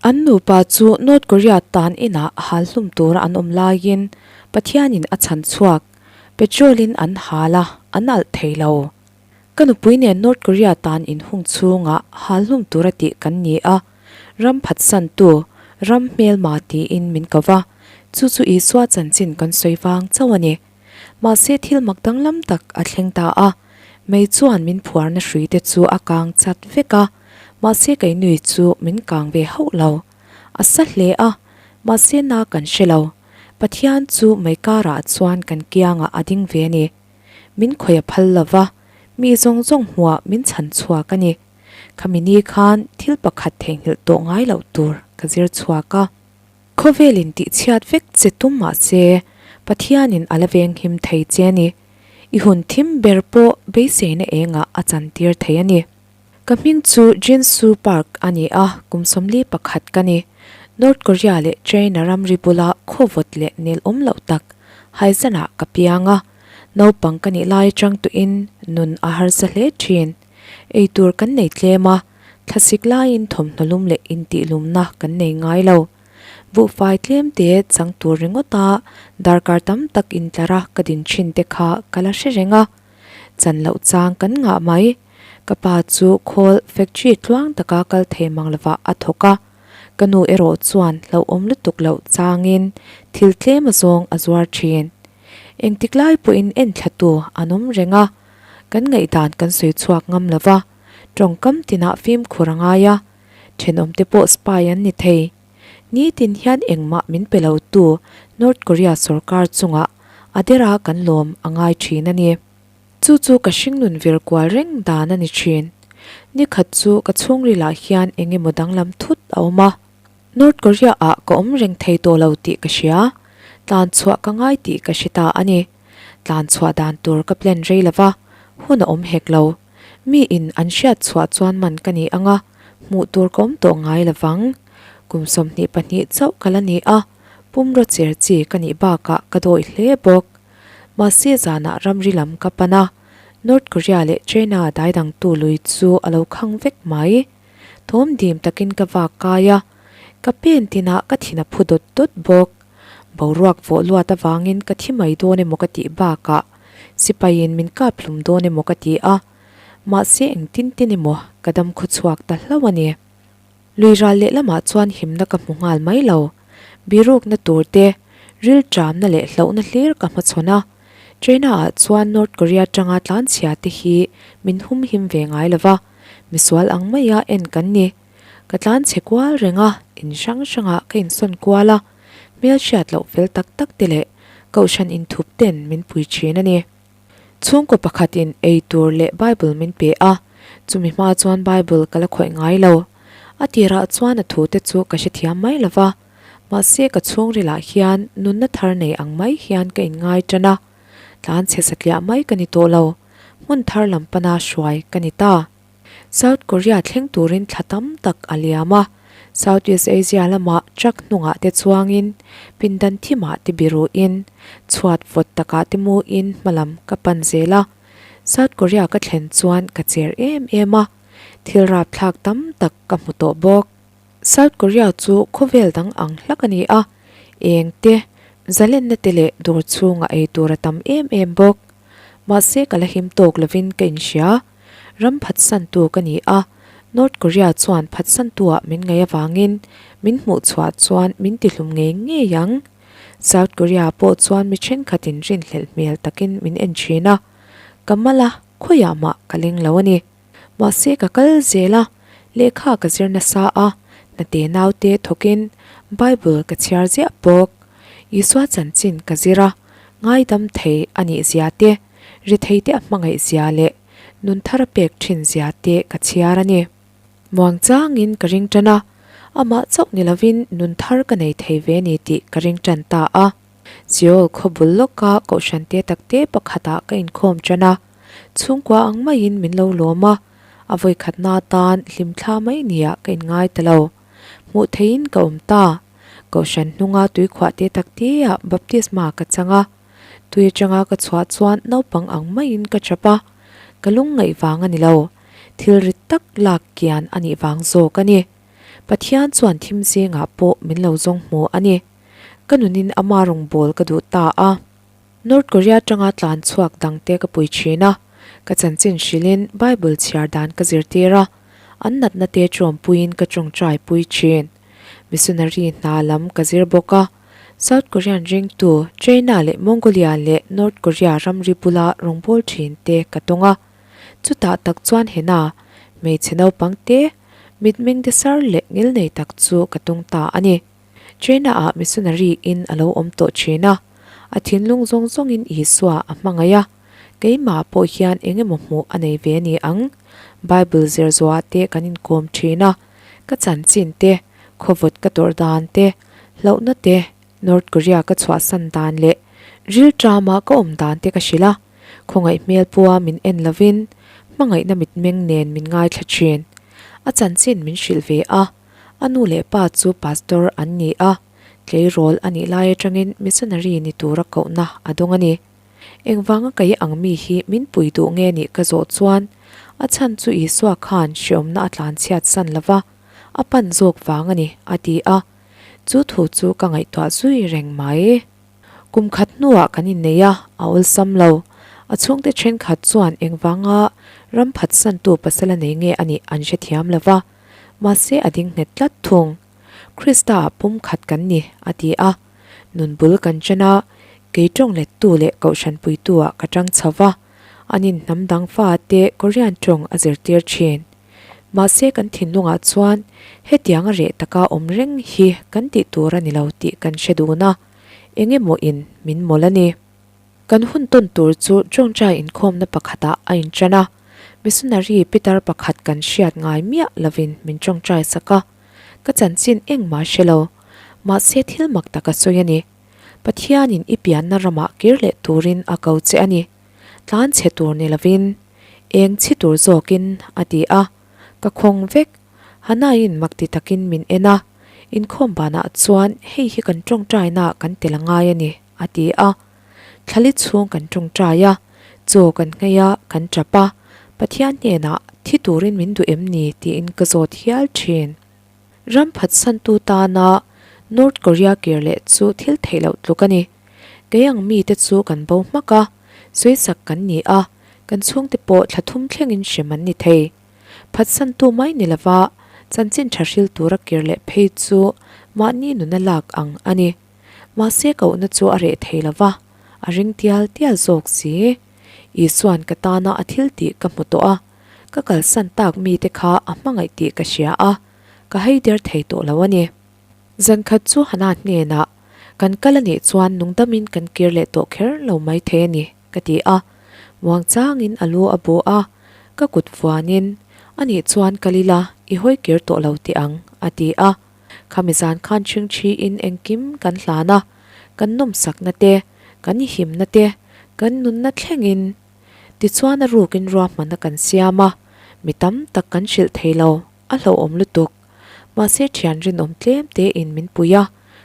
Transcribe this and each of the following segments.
An nupa chu North Korea tan inah hal hlum tura an awm laiin Pathianin a chhan chhuak. Petrol-in an hal a, an alh thei lo. Ka nupui nen North Korea tan inhung chhungah hal hlum tura tih kan ni a, ram phatsantu, ram hmelma tiin min ko va, chu chu Isua chanchin kan sawi vang chauh a ni. Mahse thil mak danglam tak a thleng ta a, mei chuan min phuarna hrui te chu a kang chat vek a, mahse keinui chu min kang ve hauh lo. A sa hle a, mahse na kan hre lo. Pathian chu mei karah chuan kan kiangah a ding ve a ni. Min khawih a phal lo va, mi zawng zawng hmuah min chhan chhuak a ni. Khami ni khan thil pakhat theihnghilh tawh ngai loh tur ka zir chhuak a. Khawvelin tihchhiat vek che tum mah se, Pathianin a la venghim thei che a ni. I hun thim ber pawh beiseina engah a chantir thei a ni. Ka hming chu Jinsu Park a ni a, kum 41 ka ni. North Korea leh China ramri bula khawvawt leh nel awm loh tak Haizanah ka piang a. Naupang ka nih lai atang tuin nun a harsa hle thin. Eitur kan nei tlem a, thlasik laiin thawmhnaw lum leh intihlumna kan nei ngai lo. Buhfai tlem te chang tur ringawta darkar tam tak intlar a ka din thin te kha ka la hre reng a. Chan loh chang kan ngah mai. Ka pa chu khawl factory tluang taka kal thei mang lovah a thawk a. Ka nu erawh chuan hlauhawm lutuk loh changin thil tlem azawng a zuar thin. Engtik lai pawhin enthlatu an awm reng a, kan ngaihdan kan sawi chhuak ngam lo va, tawngkam tinah fimkhur a ngai a, thenawmte pawh spy an ni thei. Nitin hian engmah min pe lo tu North Korea sorkar chungah a dera kan lawm a ngai thin a ni. Chu chu ka hringnun vir kual reng dan a ni thin. Nikhat chu ka chhungrilah hian eng emaw danglam thut a awm a. North Korea ah ka awm reng thei tawh lo tih ka hria. Tlan chhuah ka ngai tih ka hre ta a ni. Tlan chhuah dan tur ka plan rei lo va, hun a awm hek lo. Mi in an hriat chhuah chuan man ka ni ang a, hmuh tur ka awm tawh ngai lo vang. Kum 22 chauh ka la ni a, pumraw cher chi ka nih bakah ka dawih hle bawk. Mahse zanah ramri lam ka pan a, North Korea leh China daidangtu lui chu a lo khang vek mai. Thawm dim takin ka vak kai a, ka pen tinah ka thin a phu dawt dawt bawk. Boruak vawh luat avangin ka thi mai dawn emaw ka tih bakah sipaiin min kap hlum dawn emaw ka ti a, mahse engtin tin emaw ka dam khaw chhuak ta hlauh a ni. Lui ral lehlamah chuan himna ka hmu nghal mai lo. Birukna tur te, rilṭamna leh hlauhna hlir ka hmachhawn a. China-ah chuan North Korea tanga tlanchhia te hi min humhim ve ngai lo va, misual ang maia en kan ni. Ka tlanchhe kual reng a, in hrang hrangah ka insawn kual a, hmelhriat loh fel tak tak te leh kohhran inthup ten min pui thin a ni. Chhungkaw pakhatin ei tur leh Bible min pe a, chumi hma chuan Bible ka la khawih ngai lo. A tirah chuan a thute chu ka hrethiam mai lo va, mahse ka chhungrilah hian nunna thar nei ang mai hian ka inngai tan a, tlanchhe satliah mai ka ni tawh lo, hmun thar lam pana hruai ka ni ta. South Korea thleng turin thla tam tak a liam a, Southeast Asia lamah truck hnungah te chuangin pindan thimah te biruhin chhuat vawt takah te muin hmalam ka pan zel a. South Korea ka thlen chuan ka cher em em a, thil rapthlak tam tak ka hmu tawh bawk. South Korea chu khawvel dang ang hlak a ni a, eng te, zalenna te leh dawr chhungah ei tur a tam em em bawk. Mahse ka la him tawk lovin ka inhria. Ram phatsantu ka ni a, North Korea chuan phatsantuah min ngaih avangin min hmuh chhuah chuan min tihlum ngei ngei ang. South Korea pawh chuan mi thenkhatin rinhlelh hmel takin min en thin a, ka mal a, khawiah mah ka leng lo a ni. Mahse ka kal zel a, lehkha ka zir nasa a, hnate naute thawkin Bible ka chhiar ziah bawk. Isua chanchin ka zir a, ngaidam thei a nih zia te, Retheite a hmangaih zia leh nun thar a pek thin zia te ka chhiar a ni. Muang changin ka ring tan a, amah chauh ni lovin nun thar ka nei thei ve ni tih ka ring tan ta a. Seoul khaw bul lawka kohhran te takte pakhatah ka inkhawm tan a, chhungkua ang maiin min lo lawm a, a vawikhatna atan hlimthla mai nia ka inngai ta lo. Hmuh theihin ka awm ta. Kohhran hnunga tuikhuah te takteah baptisma ka chang a. Tui atanga ka chhuah chuan naupang ang maiin ka chap a, ka lung ngaih vang a ni lo, thil rit tak lak kian a nih vang zawk a ni. Pathian chuan thim zingah pawh min lo zawng hmu a ni. Ka nunin ama rawngbâwl ka duh ta a. North Korea atanga tlan chhuak dangte ka pui thin a, ka chanchin hrilhin Bible chhiar dan ka zirtir a, an natna te tawmpuiin ka tawngtai pui thin. Missionary hna lam ka zir bawk a, South Korean ringtu China leh Mongolia leh North Korea ramri bula rawngbâwl thin te ka tawng a. Chutah tak chuan hena hmeichhe naupang te mitmeng de sar leh ngilnei tak chu ka tung ta a ni. China-ah missionary in a lo awm tawh thin a, a thinlung zawng zawngin Isua a hmangaih a, keimah pawh hian eng emaw hmuh a nei ve ni ang. Bible zir zuah te kan inkawm thin a, ka chanchin te, khawvawt ka tawrh dan te, hlauhna te, North Korea ka chhuahsan dan leh rilṭama ka awm dan te ka hrilh a, khawngaih hmel pua min en lovin hmangaihna mitmeng nen min ngaithla thin. A chanchin min hrilh ve a. A nu leh pa chu pastor an ni a, tleirawl a nih lai atangin missionary ni tura kohna a dawng a ni. Engvanga kei ang mi hi min pui duh nge nih ka zawh chuan a chhan chu Isua khan hreawmna a tlan chhiat san lo va, a pan zawk vang a ni, a ti a. Chu thu chu ka ngaihtuah zui reng mai. Kum khat hnuah kan innei a, a awlsam lo. A chhungte thenkhat chuan engvanga ram phatsantu pasal a nei nge a nih an hrethiam lo va. Mahse a ding nghet tlat thung. Krista-ah pum khat kan ni, a ti a. Nun bul kan chen a, kei tawng lettu leh kohhran puitu-ah ka tang chho va. Anin hnam dang fa te Korean tawng a zirtir thin. Mahse kan thinlungah chuan hetiang a reh taka awm reng hi kan tih tur a ni lo tih kan hre dun a, eng emaw in min mawlh a ni. Kan hun tawn tur chu tawngtai inkhawmna pakhatah a inṭan a, missionary pitar pakhat kan hriat ngai miah lovin min tawngtai sak a, ka chanchin engmah hre lo, mahse thil mak tak a sawi a ni. Pathianin i pianna ramah kir leh turin a ko che a ni. Tlan chhe tur ni lovin, eng chhi tur zawkin a ti a, ka khawng vek. Hanain mak ti takin min en a, inkhawm banah chuan hei hi kan tawngtainaah kan tel a ngai a ni. A ti a. Thlali chhung kan tawngtai a, chaw kan nghei a, kan tap a, Pathian hnenah thi turin min duh em ni tiin ka zawt hial thin. Ram phatsantu tana North Korea kir leh chu thil theih loh tluk a ni. Kei ang mite chu kan bo hmak a, sawisak kan ni a, kan chhungte pawh thla thum thlengin hrem an ni thei. Phatsantu mai ni lova chanchin tha hril tura kir leh phei chu mahni nuna lak ang a ni. Mahse kohna chu a reh thei lo va, a ring tial tial zawk si. Isua'n ka tana a thil tih ka hmu tawh a, ka kalsan tak mite kha a hmangaih tih ka hria a, ka hei der thei tawh lo a ni. Zankhat chu Hana hnenah, Kan kal a nih chuan nungdamin kan kir leh tawh kher lo mai thei a ni, ka ti a. Muangchangin a lu a bu a, ka kut vuanin, A nih chuan kal ila, i hawi kir tawh lo teh ang, a ti a. Khami zan khan chhingchhiin engkim kan hlan a, kan nawmsakna te, kan himna te, kan nunna thlengin. Tichuan a rukin ruahmanna kan siam a, mi tam tak kan hrilh thei lo, a hlauhawm lutuk. Mahse thian rinawm tlem tein min pui a,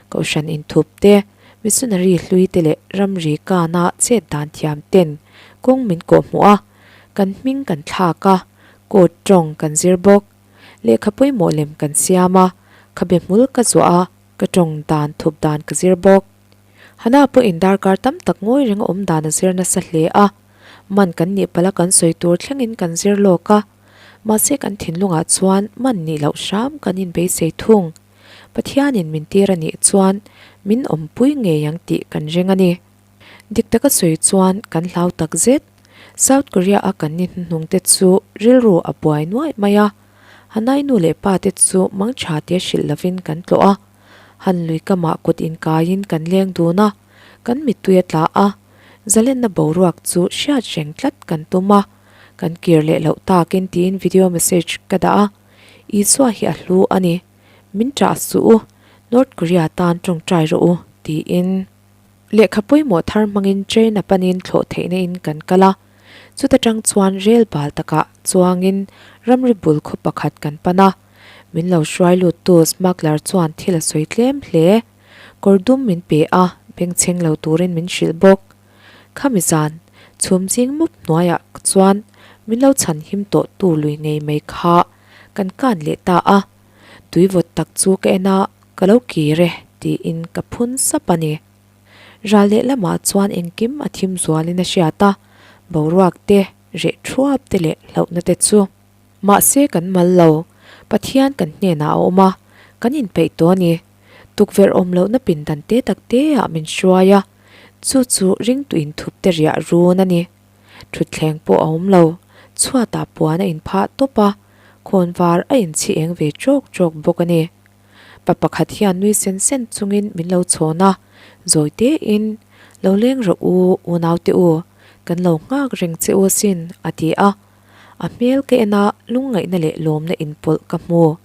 kohhran inthup te, missionary hlui te leh ramri kana chet dan thiam ten kawng min kawhhmuh a, kan hming kan thlak a, court tawng kan zir bawk. Lehkha pawimawh lem kan siam a, khabe hmul ka zuah a, ka tawng dan thup dan ka zir bawk. Hana pawhin darkar tam tak ngawi reng a awm dan a zir nasa hle a, man kan nih palh a kan sawi tur thlengin kan zir lawk a, mahse kan thinlungah chuan man nih loh hram kan inbeisei thung. Pathianin min tir a nih chuan min awmpui ngei ang tih kan ring a ni. Dik taka sawi chuan kan hlau tak zet. South Korea a kan ni hnuhnung te chu rilru a buai nuaih mai a. Hanai nu leh pa te chu mangtha te hrilh lovin kan tlawh a. Han lui kamah kut inkaiin kan leng dun a, kan mittui a tla a. Zalenna boruak chu hriat reng tlat kan tum a. Kan kir leh loh takin tiin video message ka dah a. Isua hi a hlu a ni. Min ṭah suh u, North Korea tan ṭawngṭai rawh u, tiin. Lehkha pawimawh thar hmangin train a panin thlawh theihna in kan kal a, chuta tang chuan rel bal takah chuangin ramri bul khaw pakhat kan pan a. Min lo hruai luttu smuggler chuan thil a sawi tlem hle. Kawr dum min pe a, bengchheng lo turin min hrilh bawk. Khami zan, chhum zing mup hnuaiah chuan min lo chhan him tawh tu lui ngei mai kha kan kan leh ta a. Tui vawt. tak chu ka en a, Ka lo kir e, tiin ka phun sap a ni. Ral lehlamah chuan engkim a thim zualin a hriat a, boruak te, reh thuap te leh hlauhna te chu. Mahse kan mal lo, Pathian kan hnenah a awm a, kan inpeih tawh a ni. Tukverh awm lohna pindan te tak te ah min hruai a, chu chu ringtu inthup te riah run a ni. Thutthleng pawh a awm lo, chhuatah puan a inphah tawp a, khawnvar a inchhi eng ve ṭawk ṭawk bawk a ni. Pa pakhat hian nui sen sen chungin min lo chhawn a, zawi tein, Lo leng rawh u, unaute u, kan lo nghak reng che u asin, a ti a. A hmel ka en a, lungngaihna leh lawmna inpawlh ka hmu.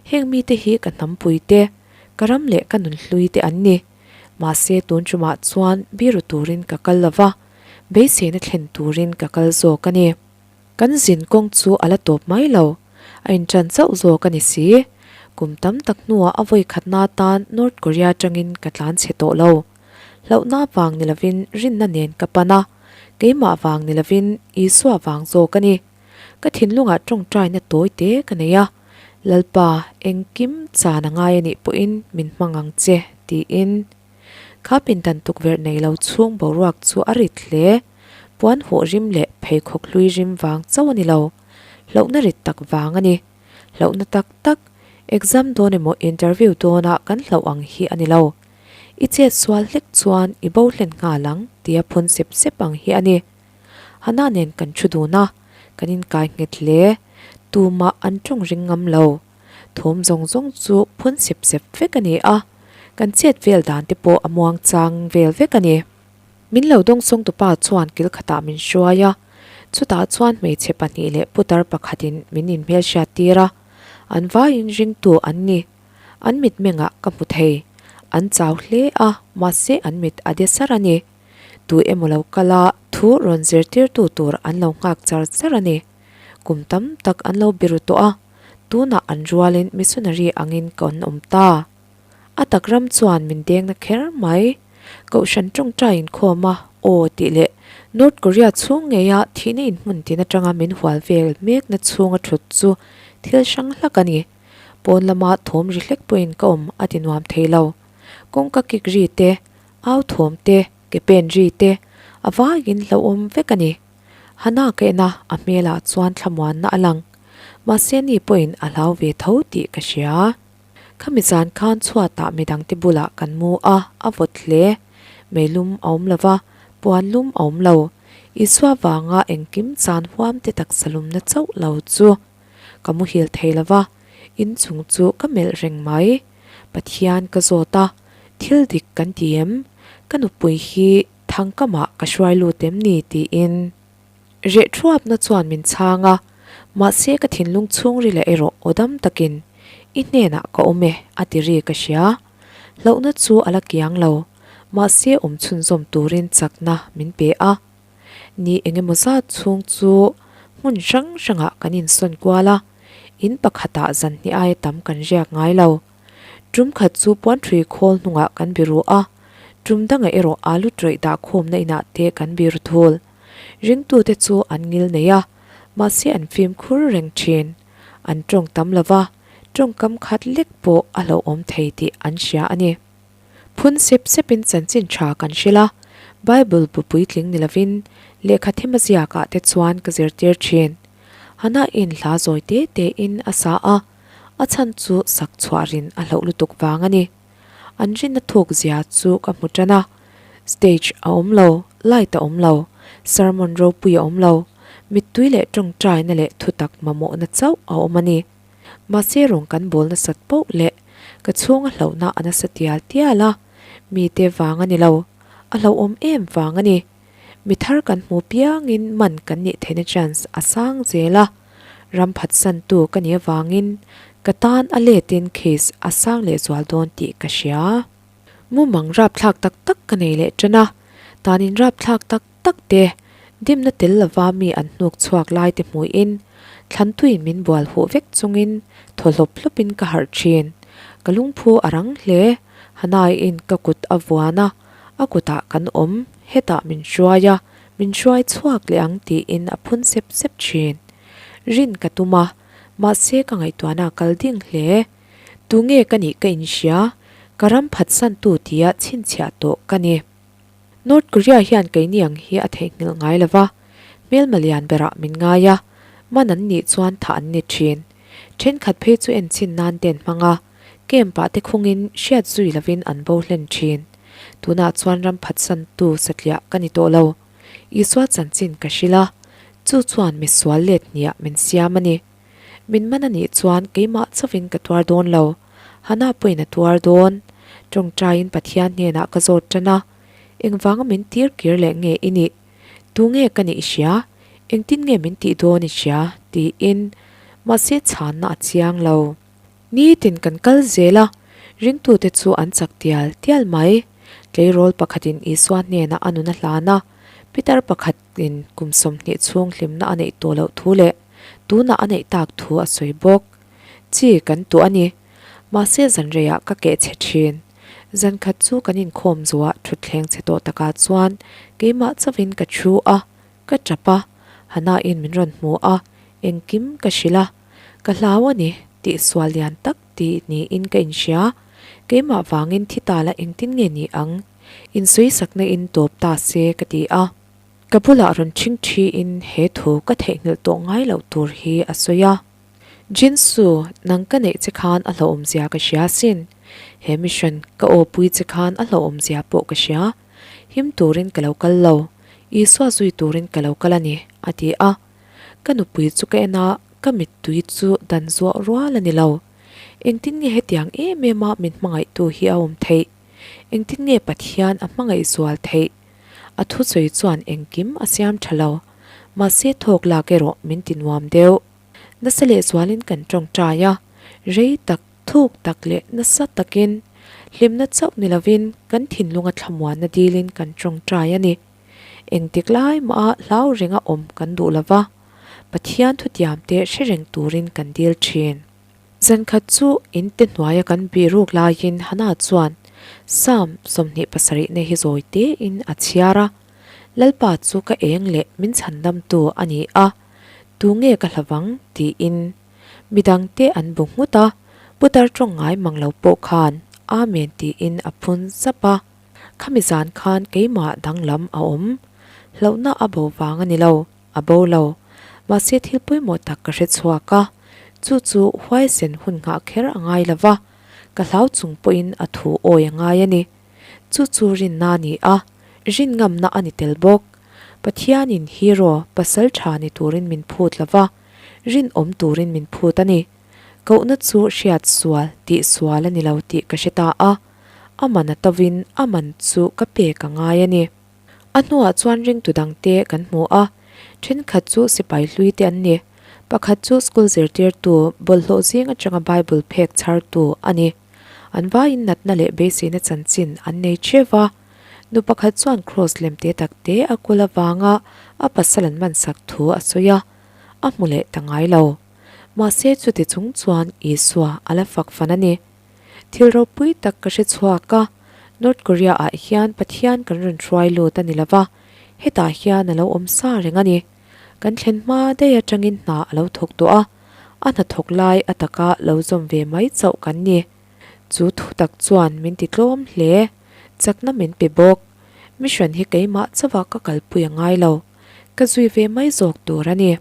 Heng mite hi ka hnampui te, ka ram leh ka nunhlui te an ni. Mahse tun tumah chuan biru turin ka kal lo va, beiseina thlen turin ka kal zawk a ni. Kan zin kawng chu a la tawp mai lo, a inṭan chauh zawk a ni si. Kum tam tak hnuah a vawi khatna atan North Korea atangin ka tlan chhe tawh lo. Hlauhna vang ni lovin rinna nen ka pan a, keimah vang ni lovin Isua vang zawk a ni. Ka thinlungah tawngtaina tawi te ka nei a, Lalpa, engkim chan a ngai a nih pawhin min hmang ang che, tiin. Kha pindan tukverh nei lo chhung boruak chu a rit hle. Puan huh rim leh pheikhawk hlui rim vang chauh a ni lo. Hlauhna rit tak vang a ni. Hlauhna tak tak, exam dawn emaw interview dawnah kan hlauh ang hi a ni lo. I chet sual hlek chuan i bo hlen nghal ang tia phun sep sep ang hi a ni. Hana nen kan thu dun a, kan inkai nghet hle. Tumah an tawng ring ngam lo. Thawm zawng zawng chu phun sep sep vek a ni a, kan chet vel dan te pawh a muang chang vel vek a ni. Min lo dawngsawng tupa chuan kil khatah min hruai a, chutah chuan hmeichhe pahnih leh putar pakhatin min inhmelhriat tir a, an vaiin ringtu an ni. An mitmengah ka hmu thei. An chau hle a, mahse an mit a de sar a ni. Tu emaw lo kal a, thu rawn zirtirtu tur an lo nghak char char a ni. Kum tam tak an lo biru tawh a, tunah an rualin missionary angin kan awm ta. A tak ram chuan min deng na kher mai. Kohhran tawngtai inkhawm a, aw tih leh North Korea chhung ngeia thihna inhmun tin atanga min hual vel mekna chhunga thut chu thil hrang hlak a ni. Pawn lama thawm ri hlek pawhin ka awm a ti nuam thei lo. Kawngka kik ri te, au thawm te, ke pen ri te, a vaiin hlauhawm vek a ni. Hana ka en a, a hmelah chuan thlamuanna a lang. Mahse ni pawhin a hlau ve tho tih ka hria. Khami zan khan chhuatah midangte bulah kan mu a, a vawt hle. Meilum a awm lo va, puan lum a awm lo. Isua vanga engkim chan huam te taksa lumna chauh lo chu ka muhil thei lo va, inchung chu ka melh reng mai. Pathian ka zawt a, thil dik kan ti em? Ka nupui hi thangkamah ka hruai lut em ni? tiin. Reh thuapna chuan min chhang a, mahse ka thinlung chhungrila erawh aw dam takin, I hnenah ka awm e, a ti ri ka hria. Hlauhna chu a la kiang lo, mahse awm chhunzawm turin chakna min pe a. Ni engemaw zat chhung chu hmun hrang hrangah kan insawn kual a, in pakhatah zan hnih aia tam kan riak ngai lo. Tum khat chu puanṭhui khawl hnungah kan biru a, tum dangah erawh alu ṭawih dah khawmna inah te kan biru thul. Ringtute chu an ngil nei a, mahse an fimkhur reng ṭhin. An ṭawng tam lo va, ṭawngkam khat lek pawh a hlauhawm thei tih an hria a ni. Phun sep sepin chanchin ṭha kan hrilh a, Bible bu puitling ni lovin lehkha thema ziakah te chuan ka zirtir ṭhin. Hannah-in hla zawi te tein a sa a, a chhan chu sak chhuah rin a hlauh lutuk vang a ni. An rinna thuk zia chu ka hmu ṭan a, stage a awm lo, light a awm lo, sermon ropui a awm lo, mittui leh ṭawngṭaina leh thutak mamawhna chauh a awm a ni. Mahse rawng kan bawl nasat poh leh ka chhunga hlauhna a nasa tial tial a, mite vang a ni lo, a hlauhawm em vang a ni. Mi thar kan hmu piangin man kan nih theihna chance a sang zel a, ram phatsantu ka nih avangin ka tan a letin case a sang lehzual dawn tih ka hria. Mumang rapthlak tak tak ka nei leh tan a, tanin rapthlak tak tak te, dimna tel lova mi an hnuk chhuak lai te hmuhin, thlantuin min bual huh vek chungin thaw hlawp hlawpin ka harh thin. Ka lungphu a rang hle, Hanaiin ka kut a vuan a, a kutah kan awm, hetah min hruai a, min hruai chhuak leh ang tiin a phun sep sep thin. Rin ka tum a, mahse ka ngaihtuahna a kal ding hle. Tunge ka nih ka inhria, ka ram phatsantu tia chhinchhiah tawh ka ni. North Korea hian keini ang hi a theihnghilh ngai lo va, hmelma lian berah min ngai a, man an nih chuan thah an ni thin. Thenkhat phei chu enchhin nan te an hmang a, camp ah te khungin hriat zui lovin an bo hlen thin. Tunah chuan ram phatsantu satliah ka ni tawh lo. Isua chanchin ka hrilh a, chu chuan misual let hniah min siam a ni. Min man a nih chuan keimah chauhin ka tuar dawn lo, Hana pawhin a tuar dawn. Tawngtaiin Pathian hnenah ka zawt tan a, Engvanga min tir kir leh nge i nih? Tu nge ka nih i hria? Engtin nge min tih dawn i hria? tiin. Mahse chhanna a chiang lo. Nitin kan kal zel a, ringtute chu an chak tial tial mai. Tleirawl pakhatin Isua hnenah a nun a hlan a, Peter pakhatin kum 20 chhung hlimna a neih tawh loh thu leh tunah a neih tak thu a sawi bawk. Chi kan tuah a ni. Mahse zanreiah ka keh chhe thin. Zankhat chu kan inkhawm zuah thutthleng chhe tawh takah chuan keimah chauhin ka thu a, ka tap a, Hana-in min rawn hmu a, engkim ka hrilh a. Ka hlau a ni, tih sual lian tak ti niin ka inhria. Keimah vangin thi tala engtin nge ni ang? Insawisakna in tawp ta se ka ti a. Ka bulah rawn ṭhing ṭhiin he thu ka theihnghilh tawh ngai loh tur hi a sawi a. Jinsu, nang ka neih che khan a hlauhawmzia ka hria sin. He mission ka awpui che khan a hlauhawmzia pawh ka hria. Him turin ka lo kal lo, Isua zui turin ka lo kal a ni, a ti a. Ka nupui chu ka en a, ka mittui chu dan zuah rual a ni lo. Engtin nge hetiang em em a min hmangaihtu hi a awm theih? Engtin nge Pathian a hmangaih zual theih? A thusawi chuan engkim a siam tha lo, mahse thawk lak erawh min ti nuam deuh. Nasa lehzualin kan tawngtai a, rei tak, thuk tak leh nasa takin hlimna chauh ni lovin kan thinlunga thlamuanna dilin kan tawngtai a ni. Engtik lai maha hlau renga awm kan duh lova, Pathian thutiamte hre reng turin kan dil thin. Zankhat chu in te hnuaia kan bih ruk laiin Hana chuan Psalm 27 na hi zawi tein a chhiar a, Lalpa chu ka eng leh min chhandamtu a ni a, tunge ka hlavang? tiin midangte an bu nghut a, putar tawng ngai mang lo pawh khan Amen tiin a phun zap a. Khami zan khan keimah danglam a awm. Hlauhna a bo vang a ni lo, a bo lo. Mahse thil pawimawh tak ka hre chhuak a, chu chu huaisen hun nghah kher a ngai lo va, ka hlau chung pawhin a thu awi a ngai a ni. Chu chu rinna a ni a, rin ngamna a ni tel bawk. Pathianin hero, pasal tha ni turin min phut lo va, rinawm turin min phut a ni. Kohna chu hriat sual, tih sual a ni lo tih ka hre ta a. A man a tovin a man chu ka pek a ngai a ni. A hnuah chuan ringtu dangte kan hmu a, thenkhat chu sipai hlui te an ni. Pakhat chu school zirtirtu, bawlhhlawh zing atanga Bible phek chhartu a ni. An vaiin natna leh beiseina chanchin an nei theuh va. Nu pakhat chuan kraws lem te tak te a kul avanga a pasal an mansak thu a sawi a, a hmu leh ta ngai lo. Mahse chuti chung chuan Isua a la fak fan a ni. Thil ropui tak ka hre chhuak a, North Korea ah hian Pathian kan rawn hruai lut a ni lova, hetah hian a lo awm sa reng a ni. Kan thlen hma daih atangin hna a lo thawk tawh a, a hnathawk lai a taka lo zawm ve mai chauh kan ni. Chu thu tak chuan min ti tlawm hle, chakna min pe bawk. Mission hi keimah chauha ka kalpui a ngai lo, ka zui ve mai zawk tur a ni.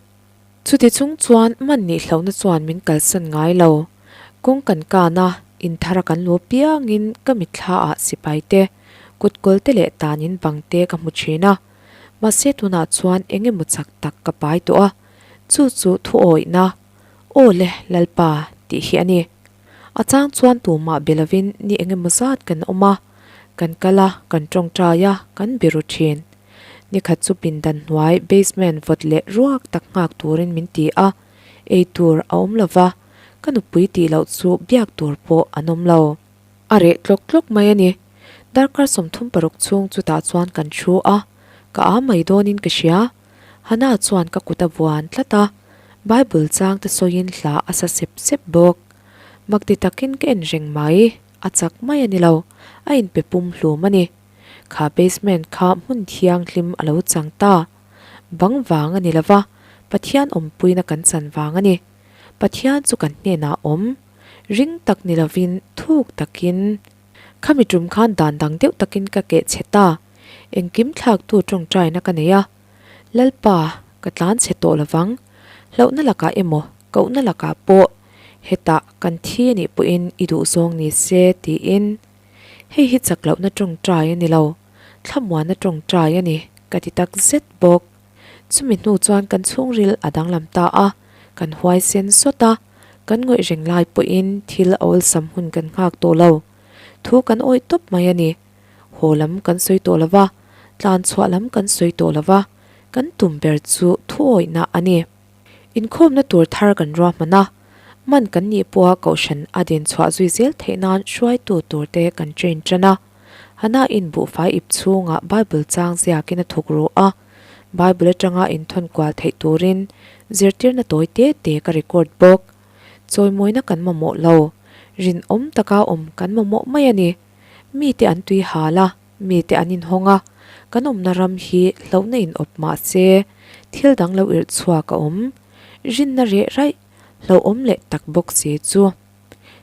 Chuti chung chuan man nih hlauhna chuan min kalsan ngai lo. Kawng kan kan a, in thar a kan lu piangin ka mitthla ah sipai te, kutkawl te leh tanin bang te ka hmu thin a. Mahse tunah chuan eng emaw chak tak ka pai tawh a, chu chu thu awihna, Aw le, Lalpa, tih hi a ni. A chang chuan tumah be lovin ni eng emaw zat kan awm a, kan kal a, kan tawngtai a, kan be ru thin. Nikhat chu pindan hnuai basement vawt leh ruak tak nghak turin min ti a, ei tur a awm lo va, ka nupui tih loh chu biak tur pawh an awm lo. A reh tlawk tlawk mai a ni. Darkar 36 chhung chutah chuan kan thu a, ka aa mai dawnin ka hria. Hana chuan ka kut a vuan tlat a, Bible chang te sawiin hla a sa sep sep bawk. Makti takin ka en reng mai, a chak mai a ni lo, a inpe pum hlum a ni. Kha basement kha hmun thianghlim a lo chang ta. Bang vang a ni lova, Pathian awmpuina kan chan vang a ni. Pathian chu kan hnenah awm. Ring tak ni lovin thuk takin. Khami tum khan dan dang deuh takin ka keh chhe ta. Engkim thlaktu tawngtaina ka nei a. Lalpa, ka tlan chhe tawh lovang. Hlauhna lakah emaw, kohna lakah pawh hetah kan thi a nih pawhin i duhzawng ni se tiin. Hei hi chak lohna tawngtai a ni lo, thlamuanna tawngtai a ni ka ti tak zet bawk. Chumi hnu chuan kan chhungril a danglam ta a, kan huaisen sawt a, kan ngawih reng lai pawhin thil a awlsam hun kan nghak tawh lo. Thu kan awih tawp mai a ni. Haw lam kan sawi tawh lo va, tlan chhuah lam kan sawi tawh lo va, kan tum ber chu thuawihna a ni. Inkhawmna tur thar kan ruahman a, man kan nih pawha kohhran a din chhuah zui zel theih nan hruaitu tur te kan train tan a. Hana-in buhfai ip chhungah Bible chang ziakin a thuk ru a, Bible atanga inthawn kual theih turin zirtirna tawi te te ka record bawk. Chawimawina kan mamawh lo, rinawm taka awm kan mamawh mai a ni. Mite an tui hal a, mite an inhawng a, kan awmna ram hi hlauhna in awp mah se, thil dang lo irh chhuak a awm. Rinna reh raih, hlauhawm leh tak bawk si chu.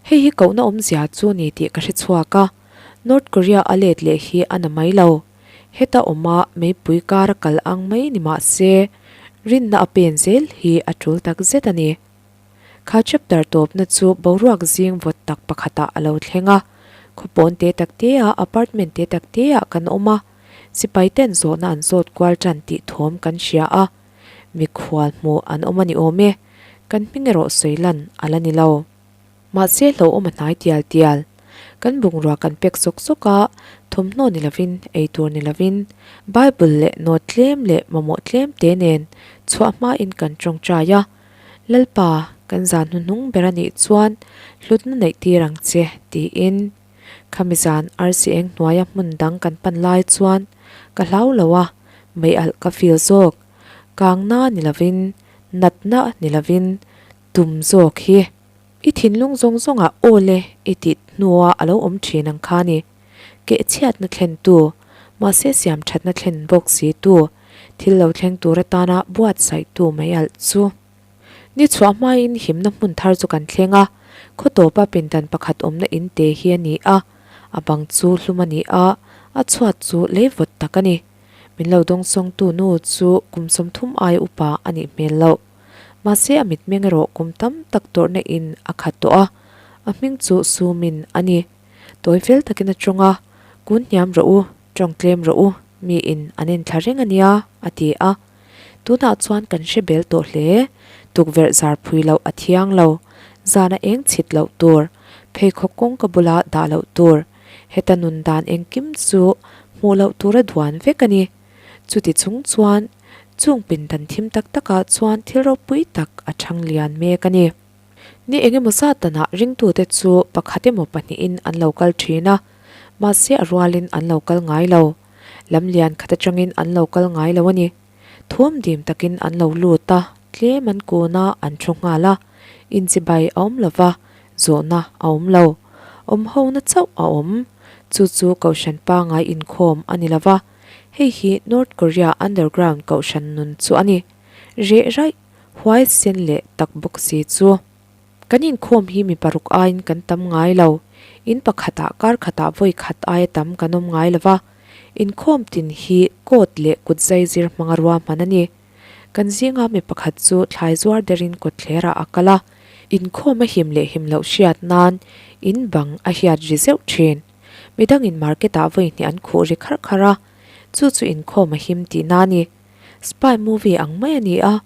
Hei hi kohna awmzia chu ni tih ka hre chhuak a, North Korea a let leh hi a na mai lo. Heta awma meipui kar a kal ang mai ni mah se, rinna a pen zel hi a tul tak zet a ni. Kha chapter tawpna chu boruak zing vawt tak pakhatah a lo thleng a, khawpawn te tak te ah apartment te tak te ah kan awm a, sipai ten zawhna an zawt kual tan tih thawm kan hria a, mikhual hmuh an awm a ni awm e, kan hming erawh sawi lan a la ni lo. Mahse hlauhawm a hnai tial tial. Kan bungrua kan pek sawk sawk a, thawmhnaw ni lovin, eitur ni lovin, Bible leh note tlem leh mamawh tlem te nen chhuah hmain kan tawngtai a, Lalpa, kan zan hnuhnung ber a nih chuan hlutna neih tir ang che, tiin. Khami zan arsi eng hnuaia hmun dang kan pan lai chuan ka hlau lo a, mei alh ka feel zawk. Kangna ni lovin, natna ni lovin, tum zawk hi. I thinlung zawng zawngah aw le i tih hnua a lo awm thin ang kha ni. Kehchhiatna thlentu, mahse siamthatna thlen bawk situ, thil lo thleng tur atana buatsaihtu mai alh chu. Ni chhuah hmain himna hmun thar chu kan thleng a, khaw tawpa pindan pakhat awmna in te hi a ni a, a bang chu hlum a ni a, a chhuat chu lei vawt tak a ni. Min lo dawngsawngtu nu chu kum 30 aia upa a nih hmel loh. Mahse a mitmeng erawh kum tam tak tawrhna in a khat tawh a, a hming chu Sumin a ni. Tawi fel takin a tawng a, Kun hniam rawh u, tawng tlem rawh u, miin an enthla reng a nia, a ti a. Tunah chuan kan hre bel tawh hle, tukverh zar phui loh a thiang lo, zana eng chhit loh tur, pheikhawk kawngka bula dah loh tur, heta nun dan engkim chu hmuh loh tura duan vek a ni. Chuti chung chuan, chung pindan thim tak takah chuan thil ropui tak a thang lian mek a ni. Ni engemaw zat danah ringtute chu pakhat emaw pahnihin an lo kal thin a, mahse a rualin an lo kal ngai lo. Lam lian khat atangin an lo kal ngai lo a ni. Thawm dim takin an lo lut a, tlem an kun a, an thu nghal a. Inchibai a awm lo va, zawhna a awm lo. Awmhona chauh a awm. Chu chu Kohhran pangai inkhawm a ni lo va, hei hi North Korea underground Kohhran nun chu a ni. Reh raih, huaisen leh tak bawk si chu. Kan inkhawm hi mi paruk aiin kan tam ngai lo. In pakhatah kar khatah vawi khat aia tam kan awm ngai lo va. Inkhawm tin hi coat leh kut zai zir hmanga ruahman a ni. Kan zinga mi pakhat chu thlai zuar derin kawtthlerah a kal a. Inkhawm a him leh him loh hriat nan in bang a hiat ri zeuh thin. Midangin market-ah vawi hnih an khuh ri kharh kharh a. Chu chu inkhawm a him tihna a ni. Spy movie ang mai a ni a,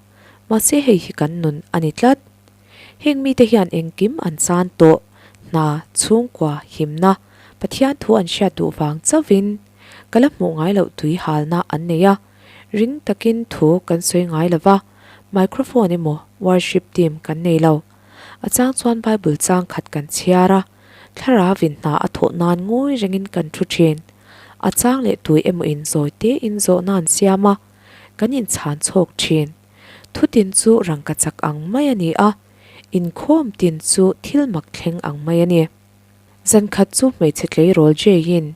mahse hei hi kan nun a ni tlat. Heng mite hian engkim an chan tawh, hna, chhungkua, himna, Pathian thu an hriat duh vang chauhin ka la hmuh ngai loh tui halna an nei a, ring takin thu kan sawi ngai lo va, microphone emaw worship team kan nei lo. A chang chuan Bible chang khat kan chhiar a, thlarau-in hna a thawh nan ngawi rengin kan thu thin. A chang leh tui emaw in zawi tein zawhna an siam a, kan inchhan chhawk thin. Thutin chu rangka chak ang mai a ni a, inkhawm tin chu thil mak thleng ang mai a ni. Zan khat chu hmeichhe tleirawl Jay-in,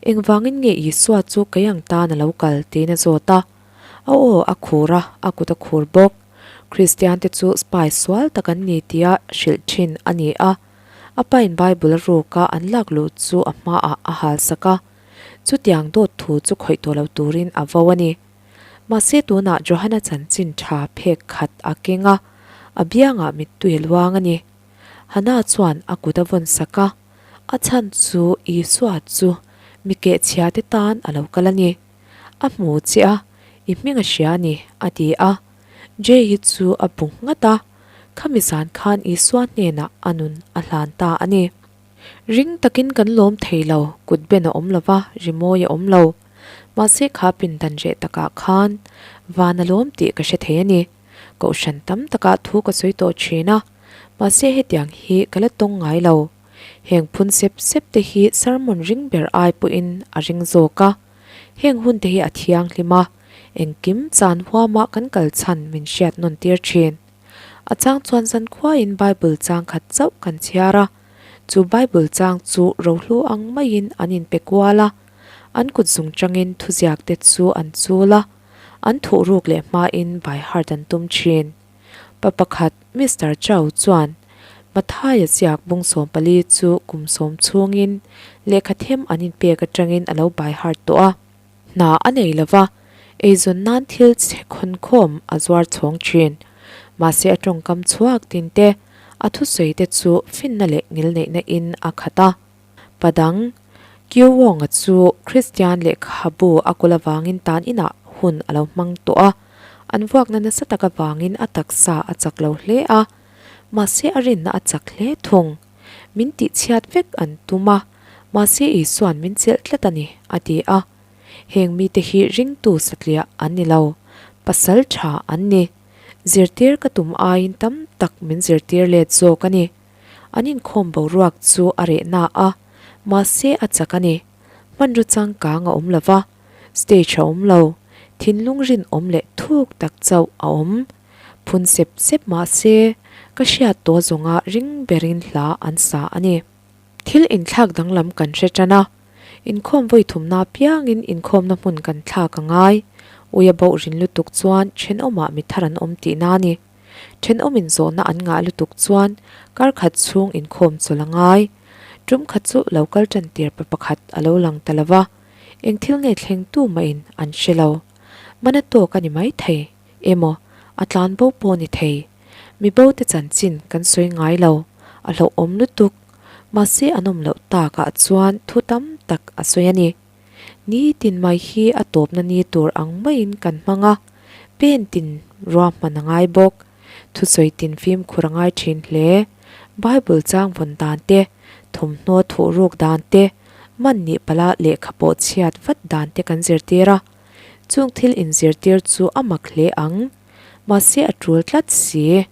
Engvangin nge Isua chu kei ang tan a lo kal? tiin a zawt a. A aw a khur a, a kut a khur bawk. Kristiante chu spy sual tak an ni tia hrilh thin a ni a. A pain Bible a ruka an lak luh chu a hmaah a halsak a. Chutiang dawt thu chu khawih tawh lo turin a vo a ni. Mahse tunah Johana chanchin tha phek khat a keng a, a biangah mittui a luang a ni. Hana chuan a kut a vawn sak a, a chhan chu Isua chu mi kehchhia te tan a lo kal a ni. A hmu che a, i hming a hria a ni, a ti a. Jay hi chu a bu nghat a, khami zan khan Isua hnenah a nun a hlan ta a ni. Ring takin kan lawm thei lo, kut ben a awm lo va, rimawi a awm lo. Mahse kha pindan reh takah khan van a lawm tih ka hre thei a ni. Kohhran tam takah thu ka sawi tawh thin a, mahse hetiang hi ka la tawng ngai lo. Heng phun sep sep te hi sermon ring ber ai pawhin a ring zawk a. Heng hun te hi a thianghlim a, engkim chan huama kan kal chhan min hriat nawn tir thin. A chang chuan zankhuain Bible chang khat chauh kan chhiar a, chu Bible chang chu rohlu ang maiin an inpe kual a, an kut zung changin thuziak te chu an chul a, an thuh ruk leh hmain by heart an tum thin. Pa pakhat Mister Chau chuan Mathaia ziak bung 14 chu kum sawm chhungin lehkha them an inpek atangin a lo by heart tawh a. Hna a nei lo va, eizawn nan thil chhe khawnkhawm a zuar chhawng thin. Mahse a tawngkam chhuak tin te, a thusawi te chu finna leh ngilneihna in a khat a. Pa dang, Kyu Wong-a chu Kristian lehkhabu a kul avangin tan inah hun a lo hmang tawh a, an vuakna nasa tak avangin a taksa a chak lo hle a, mahse a rinna a chak hle thung. Min tihchhiat vek an tum a, mahse Isua'n min chelh tlat a ni, a ti a. Heng mite hi ringtu satliah an ni lo, pasal tha an ni. Zirtir ka tum aiin tam tak min zirtir let zawk a ni. An inkhawm boruak chu a reh na a, mahse a chak a ni. Hmanraw changkang a awm lo va, stage a awm lo, thinlung rinawm leh thuk tak chauh a awm. Phun sep sep mah se, ka hriat tawh zawnga ring berin hla an sa a ni. Thil inthlak danglam kan hre tan a, inkhawm vawi thumna apiangin inkhawmna hmun kan thlak a ngai. Uia boh rin lutuk chuan thenawmah mi thar an awm tihna a ni. Thenawmin zawhna an ngah lutuk chuan kar khat chhung inkhawm chawlh a ngai. Tum khat chu lo kal tan tir pa pakhat a lo lang ta lo va, eng thil nge thleng tu mahin an hre lo. Mana tawk a ni maithei. Emaw, a tlan bo pawh ni thei. Mi bo te chanchin kan sawi ngai lo, a hlauhawm lutuk. Mahse an awm loh takah chuan thu tam tak a sawi a ni. Nitin mai hi a tawpna ni tur ang maiin kan hmang a, pen tin ruahman a ngai bawk. Thusawi tin fimkhur a ngai thin hle. Bible chang vawn dan te, thawmhnaw thuh ruk dan te, man nih pala lehkha pawh chhiat vat dan te kan zirtir a. Chung thil inzirtir chu a mak hle ang. Mahse a tul tlat si.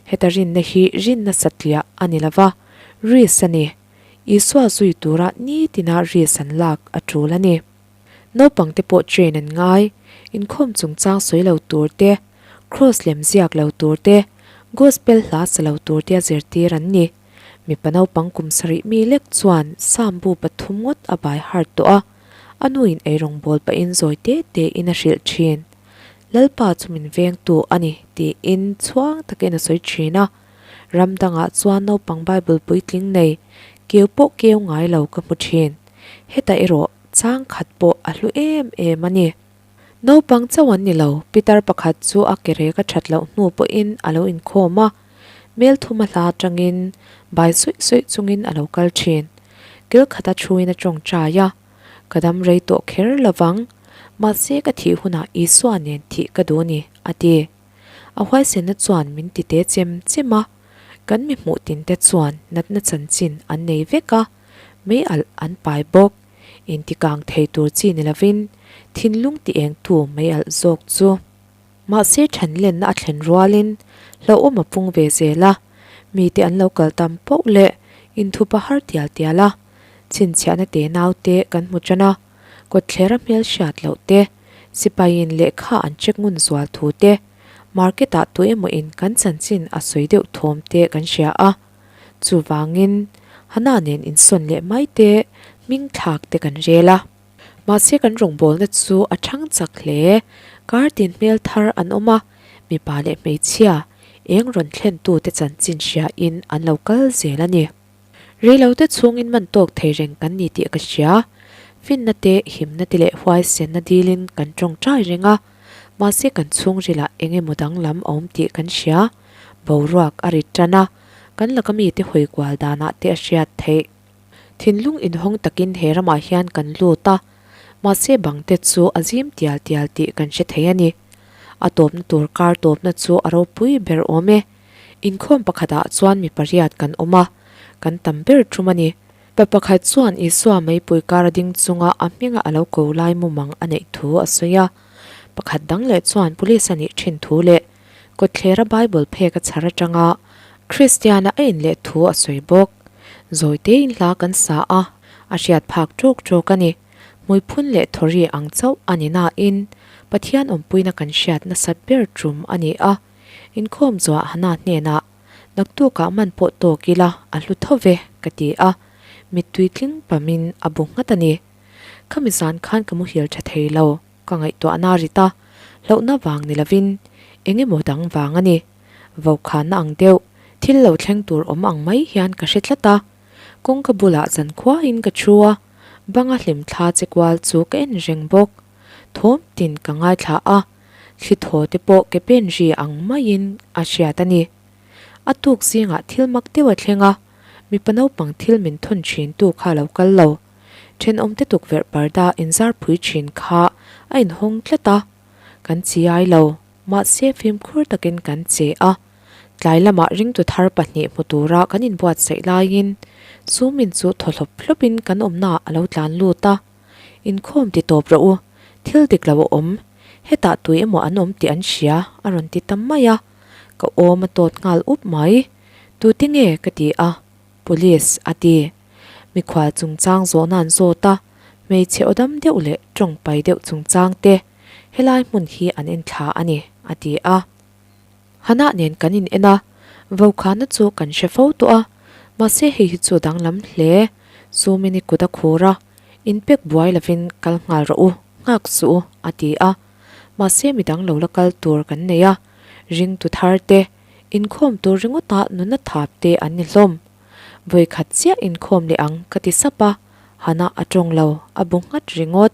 Heta rinna hi rinna satliah a ni lova, risk a ni. Isua zui tura nitina risk an lak a tul a ni. Naupangte pawh train an ngai, inkhawm chungchang sawi lo tur te, cross lem ziak lo tur te, gospel hla sa lo tur te a zirtir an ni. Mipa naupang kum sarih mi lek chuan Psalm bu pathum ngawt a by heart tawh a. A nuin eirawngbawl pahin zawi te tein a hrilh thin. Lalpa chu min vengtu a ni tiin chhuang takin a sawi thin a. Ram dangah chuan naupang Bible puitling nei keu pawh keu ngai lo ka hmu thin. Hetah erawh chang khat pawh a hlu em em a ni. Naupang chauh an ni lo, Pitar pakhat chu a ke rek a that loh hnu pawhin a lo inkhawm a, mel thum a hla atangin bai suih suih chungin a lo kal thin. Kil khata thuin a tawngtai a, Ka dam rei tawh kher lovang, mahse ka thih hunah Isua nen thih ka duh a ni, a ti. A huaisenna chuan min ti te chem chem a, kan mi hmuh tinte chuan natna chanchin an nei vek a, mei alh an pai bawk. Intikang thei tur chi ni lovin thinlung ti engtu mai alh zawk chu. Mahse thanlenna a thlen rualin hlauhawm a pung ve zel a, mite an lo kal tam poh leh inthup a har tial tial a, chhinchhiahna te naute kan hmu tan a, kawtthlera hmel hriat loh te, sipaiin lehkha an check ngun zual thu te, market ah tu emaw in kan chanchin a sawi deuh thawm te kan hria a. Chuvangin, Hana nen insawn leh mai te, hming thlak te kan rel a. Mahse kan rawngbawlna chu a thang chak hle. Kar tin hmel thar an awm a, mipa leh hmeichhia, eng rawn thlen tute chanchin hriain an lo kal zel a ni. Reilote chhungin man tawk thei reng kan ni tih ka hria. Finna te, himna te leh huaisenna dilin kan tawngtai reng a, mahse kan chhungrilah eng emaw danglam a awm tih kan hria. Boruak a rit tan a, kan laka mite hawi kual danah te a hriat theih. Thinlung inhawng takin he ramah hian kan lut a, mahse bangte chu a zim tial tial tih kan hre thei a ni. A tawpna tur kar tawpna chu a ropui ber awm e. Inkhawm pakhatah chuan mi pariat kan awm a, kan tam ber tum a ni. Pa pakhat chuan Isua meipui kar a ding chunga a hminga a lo ko lai mumang a neih thu a sawi a. Pakhat dang leh chuan police a nih thin thu leh kawtthlera Bible phek a chhar atanga Kristiana a inleh thu a sawi bawk. Zawi tein hla kan sa a, a hriat phak ṭawk ṭawk a ni. Hmuiphun leh thawri ang chauh a ni nain Pathian awmpuina kan hriat nasat ber ṭum a ni a. Inkhawm zuah Hana hnenah, Naktukah man pawh tawk ila a hlu tho ve, ka ti a. Mittui tling pamin a bu nghat a ni. Khami zan khan ka muhil tha thei lo, ka ngaihtuahna a rit a, hlauhna vang ni lovin eng emaw dang vang a ni. Vaukhana ang deuh, thil lo thleng tur awm ang mai hian ka hre tlat a. Kawngka bulah zankhuain ka thu a, banga hlimthla che kual chu ka en reng bawk. Thawm tin ka ngaithla a. Thli thaw te pawh ke pen ri ang maiin a hriat a ni. A tuk zingah thil mak deuh a thleng a, mipa naupang thil min thawn thin tu kha lo kal lo. Thenawmte tukverh parda inzar phui thin kha a inhawng tlat a, kan chiai lo, mahse fimkhur takin kan che a. Tlai lamah ringtu thar pahnih hmu tura kan inbuatsaih laiin Sumin chu thaw hlawp hlawpin kan awmnaah a lo tlan lut a. Inkhawm ti tawp rawh u, thil dik lo a awm, hetah tui emaw an awm tih an hria a rawn ti ta mai a, ka awm a tawt nghal up mai. Tute nge ka ti a, Police a ti. Mikhual chungchang zawhna an zawt a, hmeichhe aw dam deuh leh tawng pai deuh chungchang te helai hmun hi an enthla a ni a ti a. Hanah nen kan in en a, Vokhana chu kan hre fo tawh a, mahse hei hi chu danglam hle. Sumin i kut a khur a, inpek buai lovin kal nghal rawh u, nghak suh u, a ti a. Mahse midang lo la kal tur kan nei a, ringtu thar te, inkhawm tur ringawtah nuna thap te an ni hlawm. Vawikhat chiah inkhawm leh ang ka ti sap a, Hana a tawng lo, a bu nghat ringawt.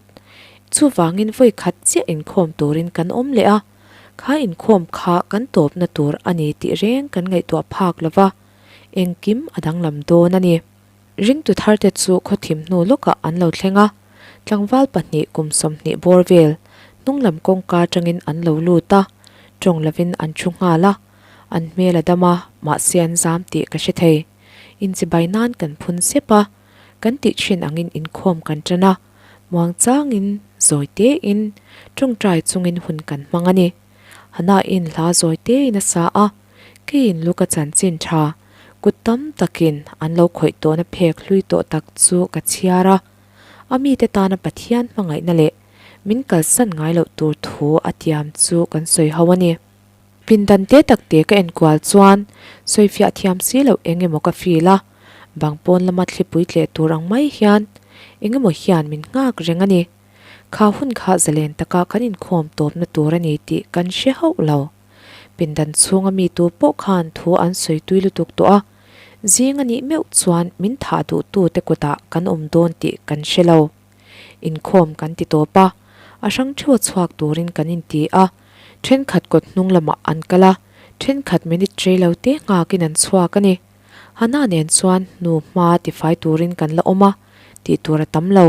Chuvangin vawikhat chiah inkhawm turin kan awm leh a. Kha inkhawm kha kan tawpna tur a ni tih reng kan ngaihtuah phak lo va, engkim a danglam dawn a ni. Ringtu tharte chu khawthim hnu lawkah an lo thleng a, tlangval pahnih kum 20 bawr vel hnunglam kawngka atangin an lo lut a, tawng lovin an thu nghal a, an hmel a dam a, mahse an zam tih ka hre thei. Inchibai nan kan phun sep a, kan tih thin angin inkhawm kan tan a. Muang changin, zawi tein, tawngtai chungin hun kan hmang a ni. Hanain hla zawi tein a sa a, keiin Luka chanchin tha, kut tam takin an lo khawih tawhna phek hlui tawh tak chu ka chhiar a. A mite tana Pathian hmangaihna leh min kalsan ngai loh tur thu a tiam chu kan sawi ho a ni. Pindan te tak te ka enkual chuan sawifiah thiam si loh eng emaw ka feel a, bang pawn lama thlipui tleh tur ang mai hian eng emaw hian min nghak reng a ni. Kha hun kha zalen taka kan inkhawm tawpna tur a ni tih kan hre hauh lo. Pindan chhunga mi tu pawh khan thu an sawi tui lutuk tawh a, zing a nih meuh chuan min thah duhtu te kutah kan awm dawn tih kan hre lo. Inkhawm kan ti tawp a, a hrang theuh a chhuak turin kan inti a, thenkhat kawt hnung lamah an kal a, thenkhat minute rei lo te nghakin an chhuak a ni. Hana nen chuan hnu hma tifai turin kan la awm a, tih tur a tam lo.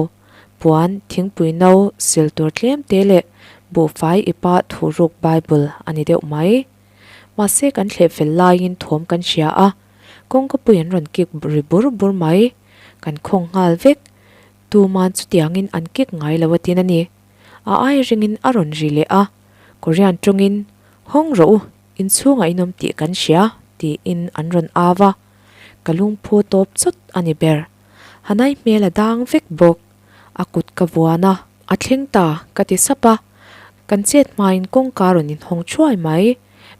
Puan, thingpui no, sil tur tlem te leh buhfai ipa thuhruk Bible a ni deuh mai. Mahse kan thleh fel laiin thawm kan hria a, kawngkapui an rawn kik ri bur bur mai. Kan khawng nghal vek. Tuman chutiangin an kik ngai lo a tin a ni. A ai ringin a rawn ri leh a, Korean tawngin, Hawng rawh u, inchhungah in awm tih kan hria, tiin an rawn au a. Ka lungphu tawp chawt a ni ber. Hanai hmel a dang vek bawk. A kut ka vuan a, a thleng ta, ka ti sap a. Kan chet hmain kawngka rawn inhawng thuai mai.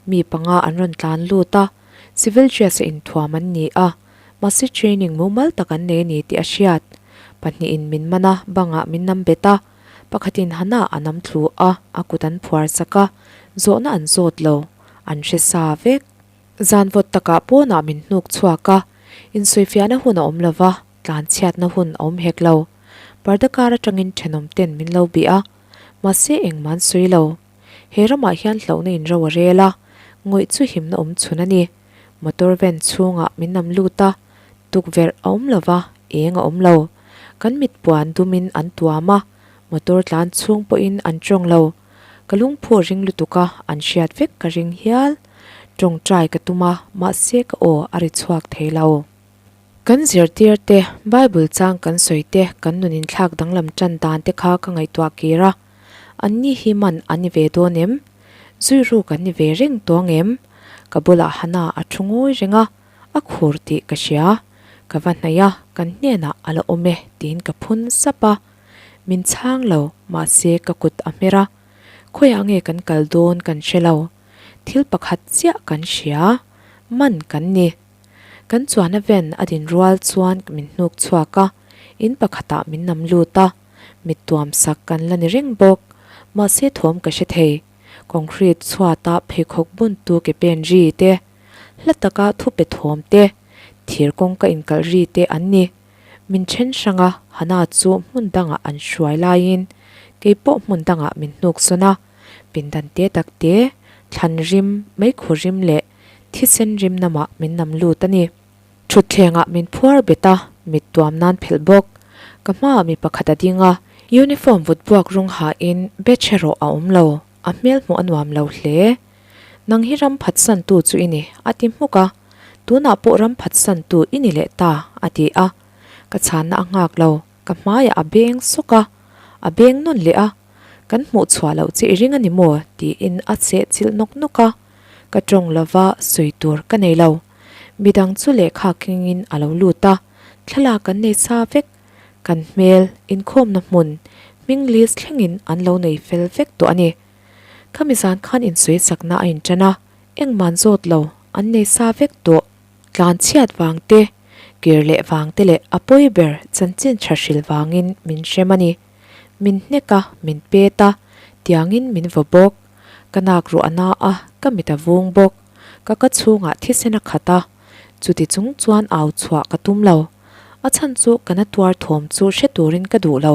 Mi panga an rawn tlan lut a, civil dress a inthuam an ni a. Mahse training mumal tak an nei a ni tih a hriat. Pahnihin min man a, bangah min nam bet a. Pakhatin Hana a nam thlu a, a kut an phuar sak a, zawhna an zawt lo, an hre sa vek. Zan vawt takah pawnah min hnuk chhuak a. Insawifiahna hun a awm lo va, tlanchhiatna hun a awm hek lo. Parda kar atangin thenawm ten min lo bih a, mahse engmah an sawi lo. He ramah hian hlauhna in ro a rel a, ngawih chu himna awm chhun a ni. Motor van chhungah min nam lut a, tukverh a awm lo va, eng a awm lo. Kan mit puan dumin an tuam a, motor tlan chhung pawhin an tawng lo. Ka lungphu a ring lutuk a, an hriat vek ka ring hial. Tawngtai ka tum a, mahse ka aw a ri chhuak thei lo. Kan zirtir te, Bible chang kan sawi te, kan nun inthlak danglam tan dan te kha ka ngaihtuah kir a. Anni hi man an ni ve dawn em? Zui ruk an ni ve reng tawng em? Ka bulah Hana a thu ngawi reng a, a khur tih ka hria. Ka va hnaih a, kan hnenah a la awm e tiin ka phun sap a. Min chhang lo, mahse ka kut a hmer a. Khawiah nge kan kal dawn kan hre lo. Thil pakhat chiah kan hria, man kan ni. Kan chuan a van a din rual chuan min hnuk chhuak a, in pakhatah min nam lut a, mit tuam sak kan la ni reng bawk. Mahse thawm ka hre thei, concrete chhuata pheikhawk buntu ke pen ri te, hla taka thu pe thawm te, thir kawngka inkalh ri te an ni. Min then hrang a, Hana chu hmun dangah an hruai laiin kei pawh hmun dangah min hnuk sawn a, pindan te tak te, thlan rim, meikhu rim leh thisen rim namah min nam lut a ni. Thutthlengah min phuar bet a, mit tuam nan phelh bawk. Ka hmaah mi pakhat a ding a, uniform vut buak rawng hain batch erawh a awm lo, a hmel hmuh a nuam lo hle. Nang hi ram phatsantu chu i ni, a ti hmuk a. Tunah pawh ram phatsantu i ni leh ta, a ti a. Ka chhanna a nghak lo, ka hmaiah a beng sawk a, a beng nawn leh a. Kan hmuh chhuah loh che i ring a ni maw? tiin a cheh chilh nawk nawk a. Ka tawng lova sawi tur ka nei lo. Midang chu lehkha kengin a lo lut a, thlalak kan nei sa vek. Kan hmel, inkhawmna hmun, hming list thlengin an lo nei fel vek tawh a ni. Khami zan khan insawi sakna a inṭan a, engmah an zawt lo, an nei sa vek tawh. Tlan chhiat vang te, kir leh vang te leh a pawi ber chanchin tha hril vangin min hrem a ni. Min hnek a, min pet a, tiangin min vaw bawk. Ka nak ruah a na a, ka mit a vung bawk. Ka ka chhungah thisen a khat a, chuti chung chuan au chhuah ka tum lo. A chhan chu ka na tuar thawm chu hre turin ka duh lo.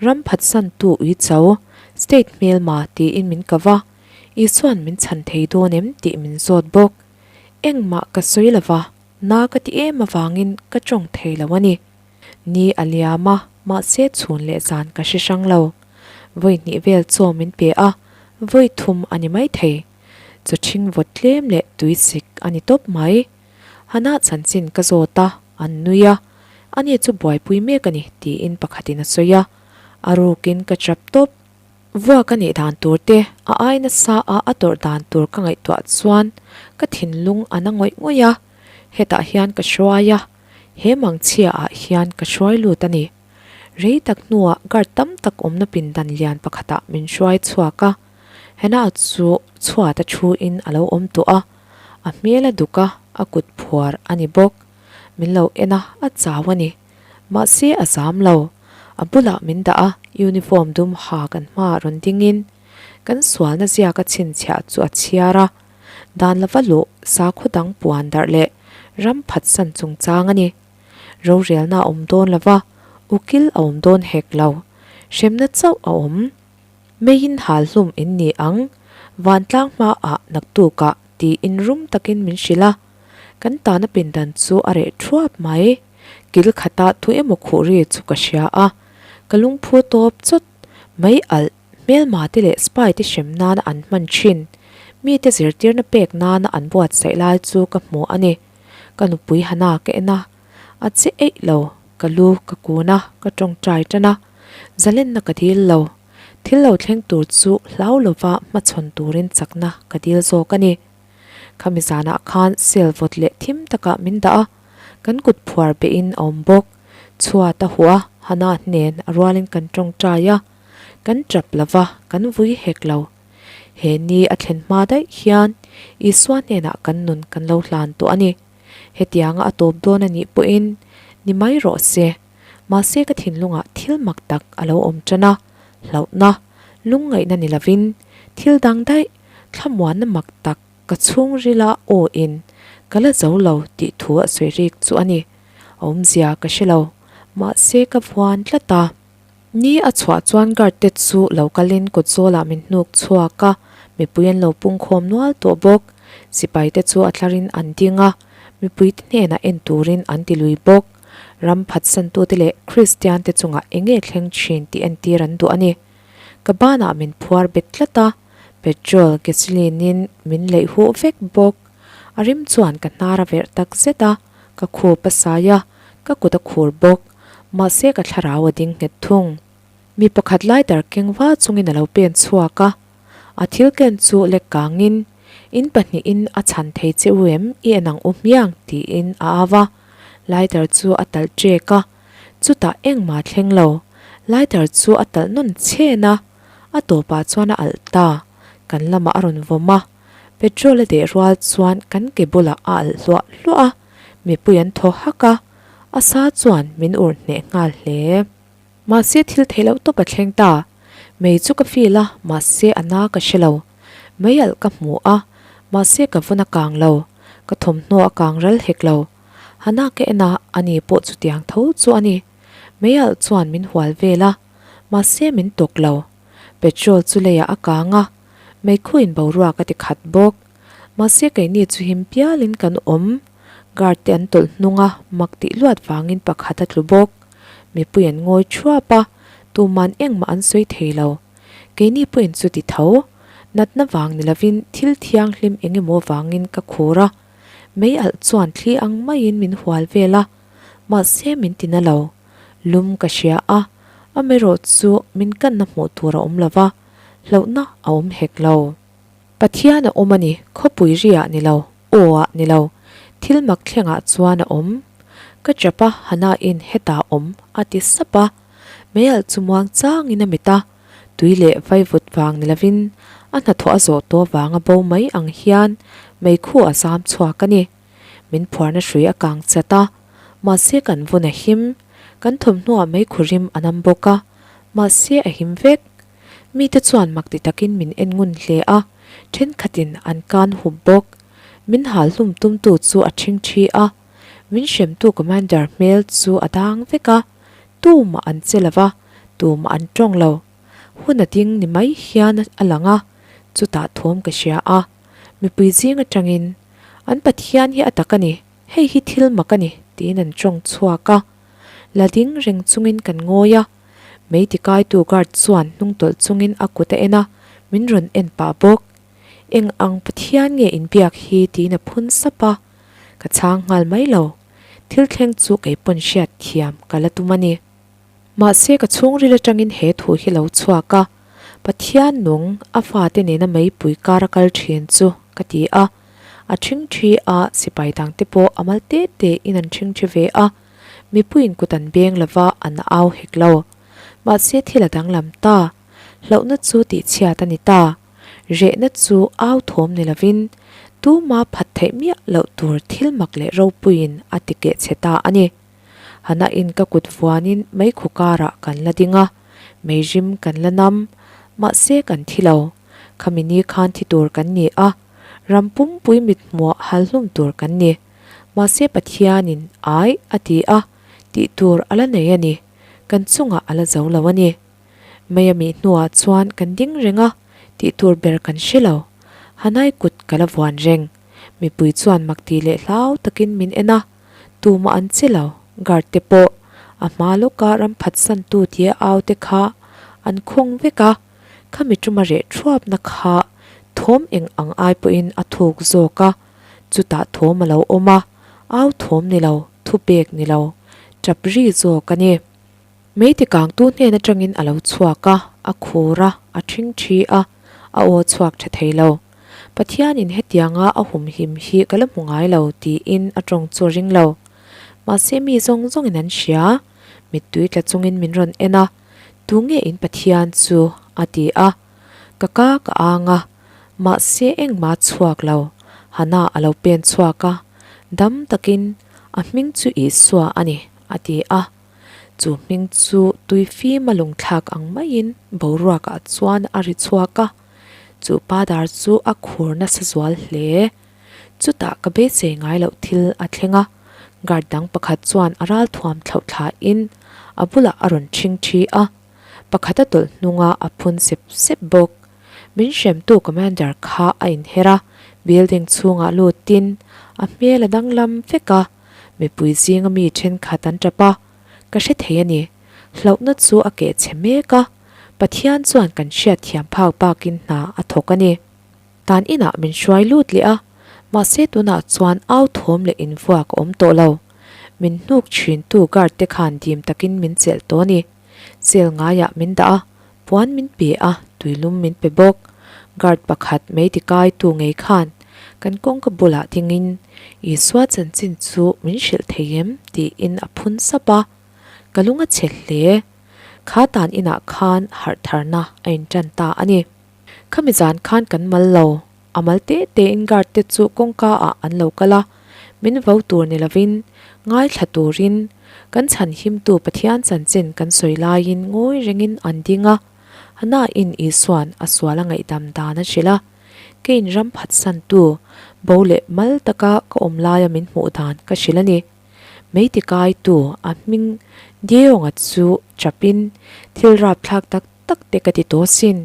Ram phatsantu Uicho, State hmelma tiin min ka va, Isua'n min chhan thei dawn em tih min zawt bawk. Engmah ka sawi lo va, na ka ti em avangin ka tawng thei lo a ni. Ni a liam a, mahse chhun leh zan ka hre hrang lo. Vawi hnih vel chaw min pe a, vawi thum a ni mai thei. Chaw ṭhing vawt tlem leh tui sik a ni tawp mai. Hana chanchin ka zawt a, an nui a, ani chu buaipui mek a ni tiin pakhatin a sawi a, a rukin ka chap tawp. Vuak a nih dan tur te, a ai nasa a a tawrh dan tur ka ngaihtuah chuan ka thinlung a na ngawih ngawih a, hetah hian ka hruai a, he mangchhia ah hian ka hruai lut a ni. Rei tak hnuah guard tam tak awmna pindan lian pakhatah min hruai chhuak a, Hannah chu chhuat a thu in a lo awm tawh a, A hmel a duk a, a kut phuar a ni bawk. Min lo en a, a chau a ni. Mahse a zam lo. A bulah min dah a, uniform dum ha kan hmaah rawn dingin kan sualna ziaka chhinchhiah chu a chhiar a. Dan lova luh, sakhaw dang puan darh leh ram phatsan chungchang a ni. Rorelna a awm dawn lova, ukil a awm dawn hek lo. Hremna chauh a awm. Meiin hal hlum in ni ang, vantlang hmaah naktukah tiin rum takin min hrilh a. Kan tana pindan chu a reh thuap mai. Kil khata thu emaw khuh ri chu ka hria a, ka lungphu tawp chawt. Mei alh, hmelma te leh spy te hrem nana an hman thin, mite zirtirna pek nana an buatsaih lai chu ka hmu a ni. Ka nupui Hana ka en a, a che eih lo, ka lu ka kun a, ka tawngtai tan a. Zalenna ka dil lo. Thil lo thleng tur chu hlau lova hmachhawn turin chakna ka dil zawk a ni. Khami zanah khan cell vawt leh thim takah min dah a, kan kut phuar behin a awm bawk. Chhuat a huh a, Hana hnen a rualin kan tawngtai a, kan tap lova, kan vui hek lo. He ni a thlen hma daih hian Isua hnenah kan nun kan lo hlan tawh a ni. Hetianga a tawp dawn a nih pawhin ni mai rawh se. Mahse ka thinlungah thil mak tak a lo awm tan a, hlauhna, lungngaihna ni lovin thil dang daih, thlamuanna mak tak. Ka chhungrila aw in ka la zo lo tih thu a sawi rik chu a ni. A awmzia ka hre lo, mahse ka vuan tlat a. Ni a chhuah chuan guard te chu lo kalin kawt zawlah min hnuk chhuak a, mipui an lo pungkhawm nual tawh bawk. Sipai te chu a tlarin an ding a, mipui te hnenah en turin an ti lui bawk. Ram phatsantute leh Kristian te chungah eng nge thleng thin tih entir an duh a ni. Ka banah min phuar bet tlat a, petrol, gasoline in min leih huh vek bawk. A rim chuan ka hnar a verh tak zet a, ka khup a sai a, ka kut a khur bawk. Mahse ka thlarau a ding nghet thung. Mi pakhat lighter keng va chungin a lo pen chhuak a, a thil ken chu lek kangin, In pahnihin a chhan thei che u em i en ang u hmiang tiin a au a, lighter chu a talh ṭek a, chutah engmah thleng lo, lighter chu a talh nawn chhen a, a tawpah chuan a alh ta, kan lamah a rawn vawm a, petrol a deh rual chuan kan ke bulah a alh hluah hluah a, mipui an thaw hak a, a sa chuan min ur hneh nghal hle. Mahse thil theih loh tawp a thleng ta. Mei chu ka feel a, mahse a na ka hre lo. Mei alh ka hmu a, mahse ka vun a kang lo. Ka thawmhnaw a kang ral hek lo. Hana ka en a, ani pawh chutiang tho chu a ni. Mei alh chuan min hual vel a, mahse min tawk lo. Petrol chu leiah a kang a, meikhuin boruak a ti khat bawk. Mahse keini chu him pialin kan awm. Guard te an tawlh hnung a, mak tih luat vangin pakhat a tlu bawk. Mipui an ngawi thuap a, tuman engmah an sawi thei lo. Keini pawhin chu ti tho. Natna vang ni lovin thil thianghlim eng emaw vangin ka khur a. Mei alh chuan thli ang maiin min hual vel a, mahse min ti na lo. Lum ka hria a, amaherawh chu min kanna hmuh tur a awm lo va, hlauhna a awm hek lo. Pathian a awm a ni, khawpui riah ni lo, aw ah ni lo, thil mak thlengah chuan a awm. Ka chap a, Hannah-in hetah awm a ti sap a. Meialh chu muang changin a mit a, tui leh vaivut vang ni lovin a hnathawh a zawh tawh vanga bo mai ang hian meikhu a zam chhuak a ni. Min phuarna hrui a kang chat a, mahse kan vun a him, kan thawmhnuah meikhu rim a nam bawk a, mahse a him vek. Mite chuan mak ti takin min en ngun hle a, thenkhatin an kan hup bawk. Min hal hlum tumtu chu a ṭhingṭhi a, min hremtu commander hmel chu a dang vek a, tumah an che lo va, tumah an ṭawng lo. Hun a ding ni mai hian a lang a, chutah thawm ka hria a, mipui zing aṭangin, An Pathian hi a tak a ni, hei hi thil mak a ni, tiin an ṭawng chhuak a. La ding reng chungin kan ngawi a, Mei tikaitu guard chuan hnungtawlh chungin a kut a en a, min rawn en pah bawk. Eng ang Pathian nge inbiak hi tiin a phun sap a, ka chhang nghal mai lo. Thil thleng chu kei pawn hriat thiam ka la tum a ni. Mahse ka chhungril atangin he thu hi lo chhuak a, Pathian nung a fate nena meipui kar a kal thin chu ka ti a. A ṭhingṭhi a, sipai dangte pawh a mal te te in an ṭhingṭhi ve a. Mipuiin kut an beng lova an au hek lo. Mahse thil a danglam ta. Hlauhna chu tihchhiat a ni ta. Rehna chu au thawm ni lovin tuma phat theih miah loh tur thil mak leh ropuiin a ti keh chhe ta a ni. Hanain ka kut vuanin meikhu karah kan la ding a, meirim kan la nam. Mahse kan thi lo. Khami ni khan thi tur kan ni a, ram pumpui mithmuah hal hlum tur kan ni. Mahse Pathianin ai a ti a, tih tur a la nei a ni, kan chungah a la zo lo a ni. Mei a mih hnuah chuan kan ding reng a, tih tur ber kan hre lo. Hanai kut ka la vuan reng. Mipui chuan mak tih leh hlau takin min en a, tumah an che lo, guard te pawh a hma lawka ram phatsantu tia au te kha an khawng vek a, khami tuma reh thuapna kha thawm eng ang ai pawhin a thuk zawk a. Chutah thawm a lo awm a, au thawm ni lo, thupek ni lo, tap ri zawk a ni. Meiti kangtu hnen atangin a lo chhuak a, a khur a, a ṭhing ṭhi a, a aw chhuak ṭha thei lo. Pathianin hetianga a humhim hi ka la hmu ngai lo tiin a ṭawng chu a ring lo. Mahse mi zawng zawngin an hria, mittui tla chungin min rawn en a, Tunge in Pathian chu? a ti a. Ka ka ka ang a, mahse engmah chhuak lo, Hana a lo pen chhuak a, dam takin a hming chu Isua a ni, a ti a. Chu hming chu tui fima lungthlak ang maiin boruakah chuan a ri chhuak a. Chu pa dar chu a khur nasa zual hle. Chutah ka beisei ngai loh thil a thleng a, guard dang pakhat chuan a ral thuam thlauh thlain a bulah a rawn ṭhing ṭhi a, pakhat a tawlh hnungah a phun sep sep bawk. Min hremtu commander kha a inher a, building chhungah lutin a hmel a danglam vek a, mipui zinga mi thenkhat an tap a, ka hre thei a ni. Hlauhna chu a keh chhe mek a, Pathian chuan kan hriatthiam phak bakin hna a thawk a ni. Tan inah min hruai lut leh a, mahse tunah chuan au thawm leh invuak a awm tawh lo. Min hnuk thintu guard te khan dim takin min chelh tawh a ni. Cell ngaiah min dah a, puan min pe a, tuilum min pe bawk. Guard pakhat mei tikaitu ngei khan kan kawngka bulah dingin, Isua chanchin chu min hrilh thei em? tiin a phun sap a. Ka lung a chhe hle. Kha tan inah khan harh tharna a intan ta a ni. Khami zan khan kan mal lo, a mal te te in guard te chu kawngka ah an lo kal a, min vo tur ni lovin, ngaithla turin, kan chhan himtu Pathian chanchin kan sawi laiin ngawi rengin an ding a, Hana in Isua'n a sual a ngaihdam dan a hrilh a, keiin ram phatsantu, bo leh mal taka ka awm laia min hmuh dan ka hrilh a ni. Meitikaitu a hming Deonga chu chapin thil rapthlak tak tak te ka ti tawh sin,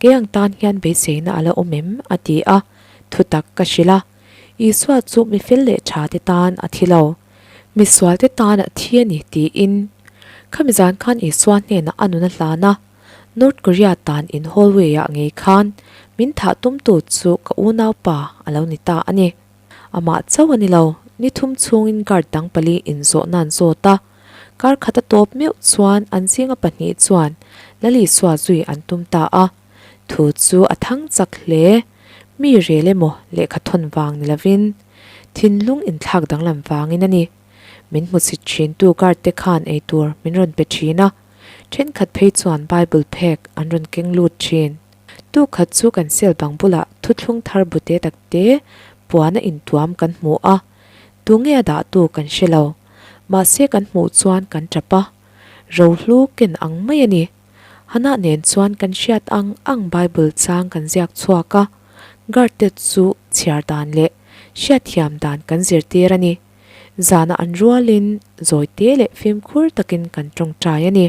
kei ang tan hian beiseina a la awm em? a ti a, thutak ka hrilh a. Isua chu mi fel leh tha te tan a thi lo, mi sual te tan a thi a ni tiin. Khami zan khan Isua hnenah a nun a hlan a, North Korea tan in hallway ah ngei khan min thah tumtu chu ka unaupa a lo ni ta a ni. Amah chauh a ni lo, ni thum chhungin guard dang pali inzawhna an zawt a, kar khat a tawp meuh chuan an zinga pahnih chuan Lalisua zui an tum ta a, thu chu a thang chak hle. Mi rel emaw lehkha thawn vang ni lovin thinlung inthlak danglam vangin a ni. Min hmusit thintu guard te khan eitur min rawn pe thin a, thenkhat phei chuan Bible phek an rawn keng lut thin. Tu khat chu kan cell bang bulah thuthlung thar bute takte puana intuam kan hmu a, tunge a dahtu kan hre lo. Mahse kan hmuh chuan kan tap a, rohlu ken ang mai a ni. Hanah nen chuan kan hriat ang ang Bible chang kan ziak chhuak a, guard te chu chhiar dan leh hriatthiam dan kan zirtir a ni. Zanah an rualin zawite leh fimkhur takin kan tawngtai a ni.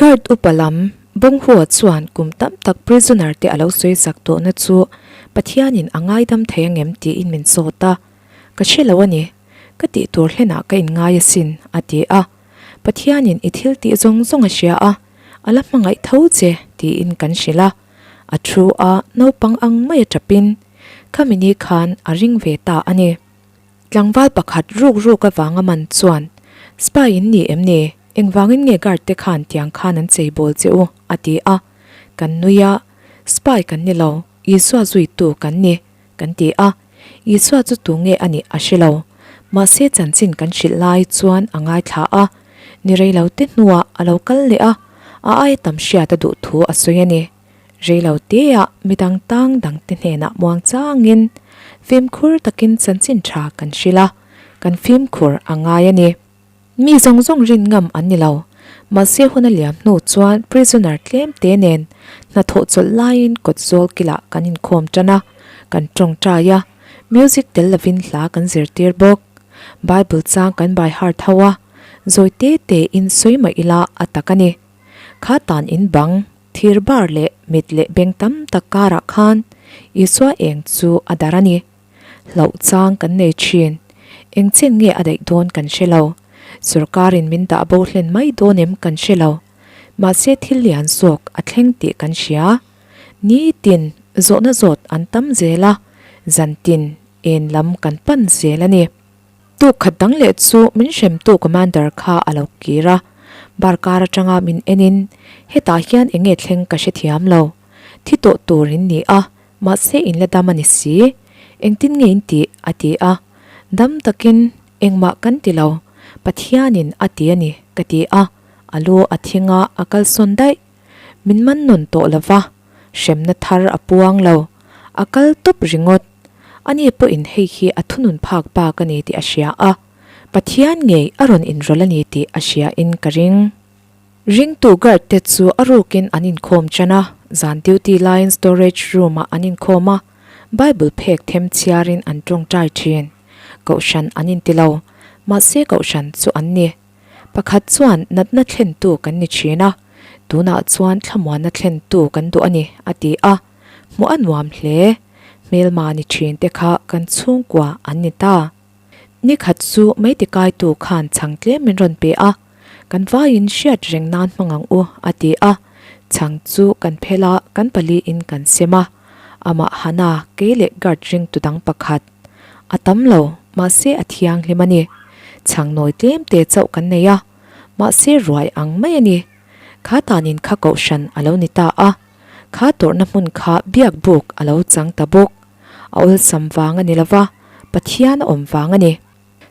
Guard upa lam Bonghua chuan kum tam tak prisoner te a lo sawi zak tawhna chu Pathianin a ngaidam thei angem tiin min zawt a, ka hre lo a ni, ka tih tur hlenah ka inngai asin a ti a, Pathianin i thil tih zawng zawng a hria a, a la hmangaih tho che tiin kan hrilh a, a thu a naupang ang mai a tapin khami ni khan a ring ve ta a ni. Tlangval pakhat ruk ruk avanga man chuan, Spy in ni em ni? Engvangin nge guard te khan tiang khan an chei bawl che u? a ti a. Kan nui a, Spy kan ni lo, Isua zuitu kan ni, kan ti a. Isua chu tu nge a nih a hre lo. Mahse chanchin kan hrilh lai chuan a ngaithla a. Ni rei lo te hnuah a lo kal leh a, a aia tam hriat a duh thu a sawi a ni. Reilo teah midang tang dangte hnenah muang changin fimkhur takin chanchin tha kan hrilh a, kan fimkhur a ngai a ni. Mi zawng zawng rin ngam an ni lo. Mahse hun a liam hnu chuan prisoner tlem te nen hnathawh chawlh laiin kawt zawl kilah kan inkhawm tan a, kan tawngtai a, music tel lovin hla kan zirtir bawk. Bible chang kan by heart ho a, zawi te tein sawi mah ila a tak a ni. Kha tan in bang Thir bar leh mit leh beng tam tak karah khan Isua eng chu a dar a ni. Hlauh chang kan nei thin. Eng chen nge a daih dawn kan hre lo. Sorkarin min dah bo hlen mai dawn em kan hre lo. Mahse thil lian zawk a thleng tih kan hria. Nitin zawhna zawt an tam zel a, zantin en lam kan pan zel a ni. Tuk khat dang leh chu min hremtu commander kha a lo kir a, bar kar atanga min enin hetah hian eng nge thleng ka hrethiam lo, thi tawh tur in ni a, mahse in la dam a ni si, engtin nge in tih? a ti a, dam takin engmah kan ti lo, Pathianin a ti a ni ka ti a, a lu a thing a, a kalsawn daih. Min man nawn tawh lo va, hremna thar a puang lo, a kal tawp ringawt. Ani pawhin hei hi a thunun phak bak a ni tih a hria a, Pathian ngei a rawn inrawlh a ni tih a hria in ka ring. Ringtu guard te chu a rukin an inkhawm tan a, Zan duty laiin storage room-ah an inkhawm a, Bible phek them chhiarin an tawngtai thin. Kohhran an inti lo, mahse kohhran chu an ni. Pakhat chuan natna thlentu kan ni thin a, tunah chuan thlamuanna thlentu kan duh a ni, a ti a. Hmuh a nuam hle. Hmelma ni thin te kha kan chhungkua an ni ta. Ni khat chu meiti kaitu khan chhang tlem min rawn pe a, kan vaiin hriat reng nan hmang ang u, a ti a. Chhang chu kan phel a, kan paliin kan sem a. Amah Hana, kei leh guard ringtu dang pakhat. A tam lo, mahse a thianghlim a ni. Chhang nawi tlem te chauh kan nei a, mahse ruai ang mai a ni. Kha tanin kha kohhran a lo ni ta a, kha tawrhna hmun kha biak buk a lo chang ta bawk. A awlsam vang a ni lova, Pathian a awm vang a ni.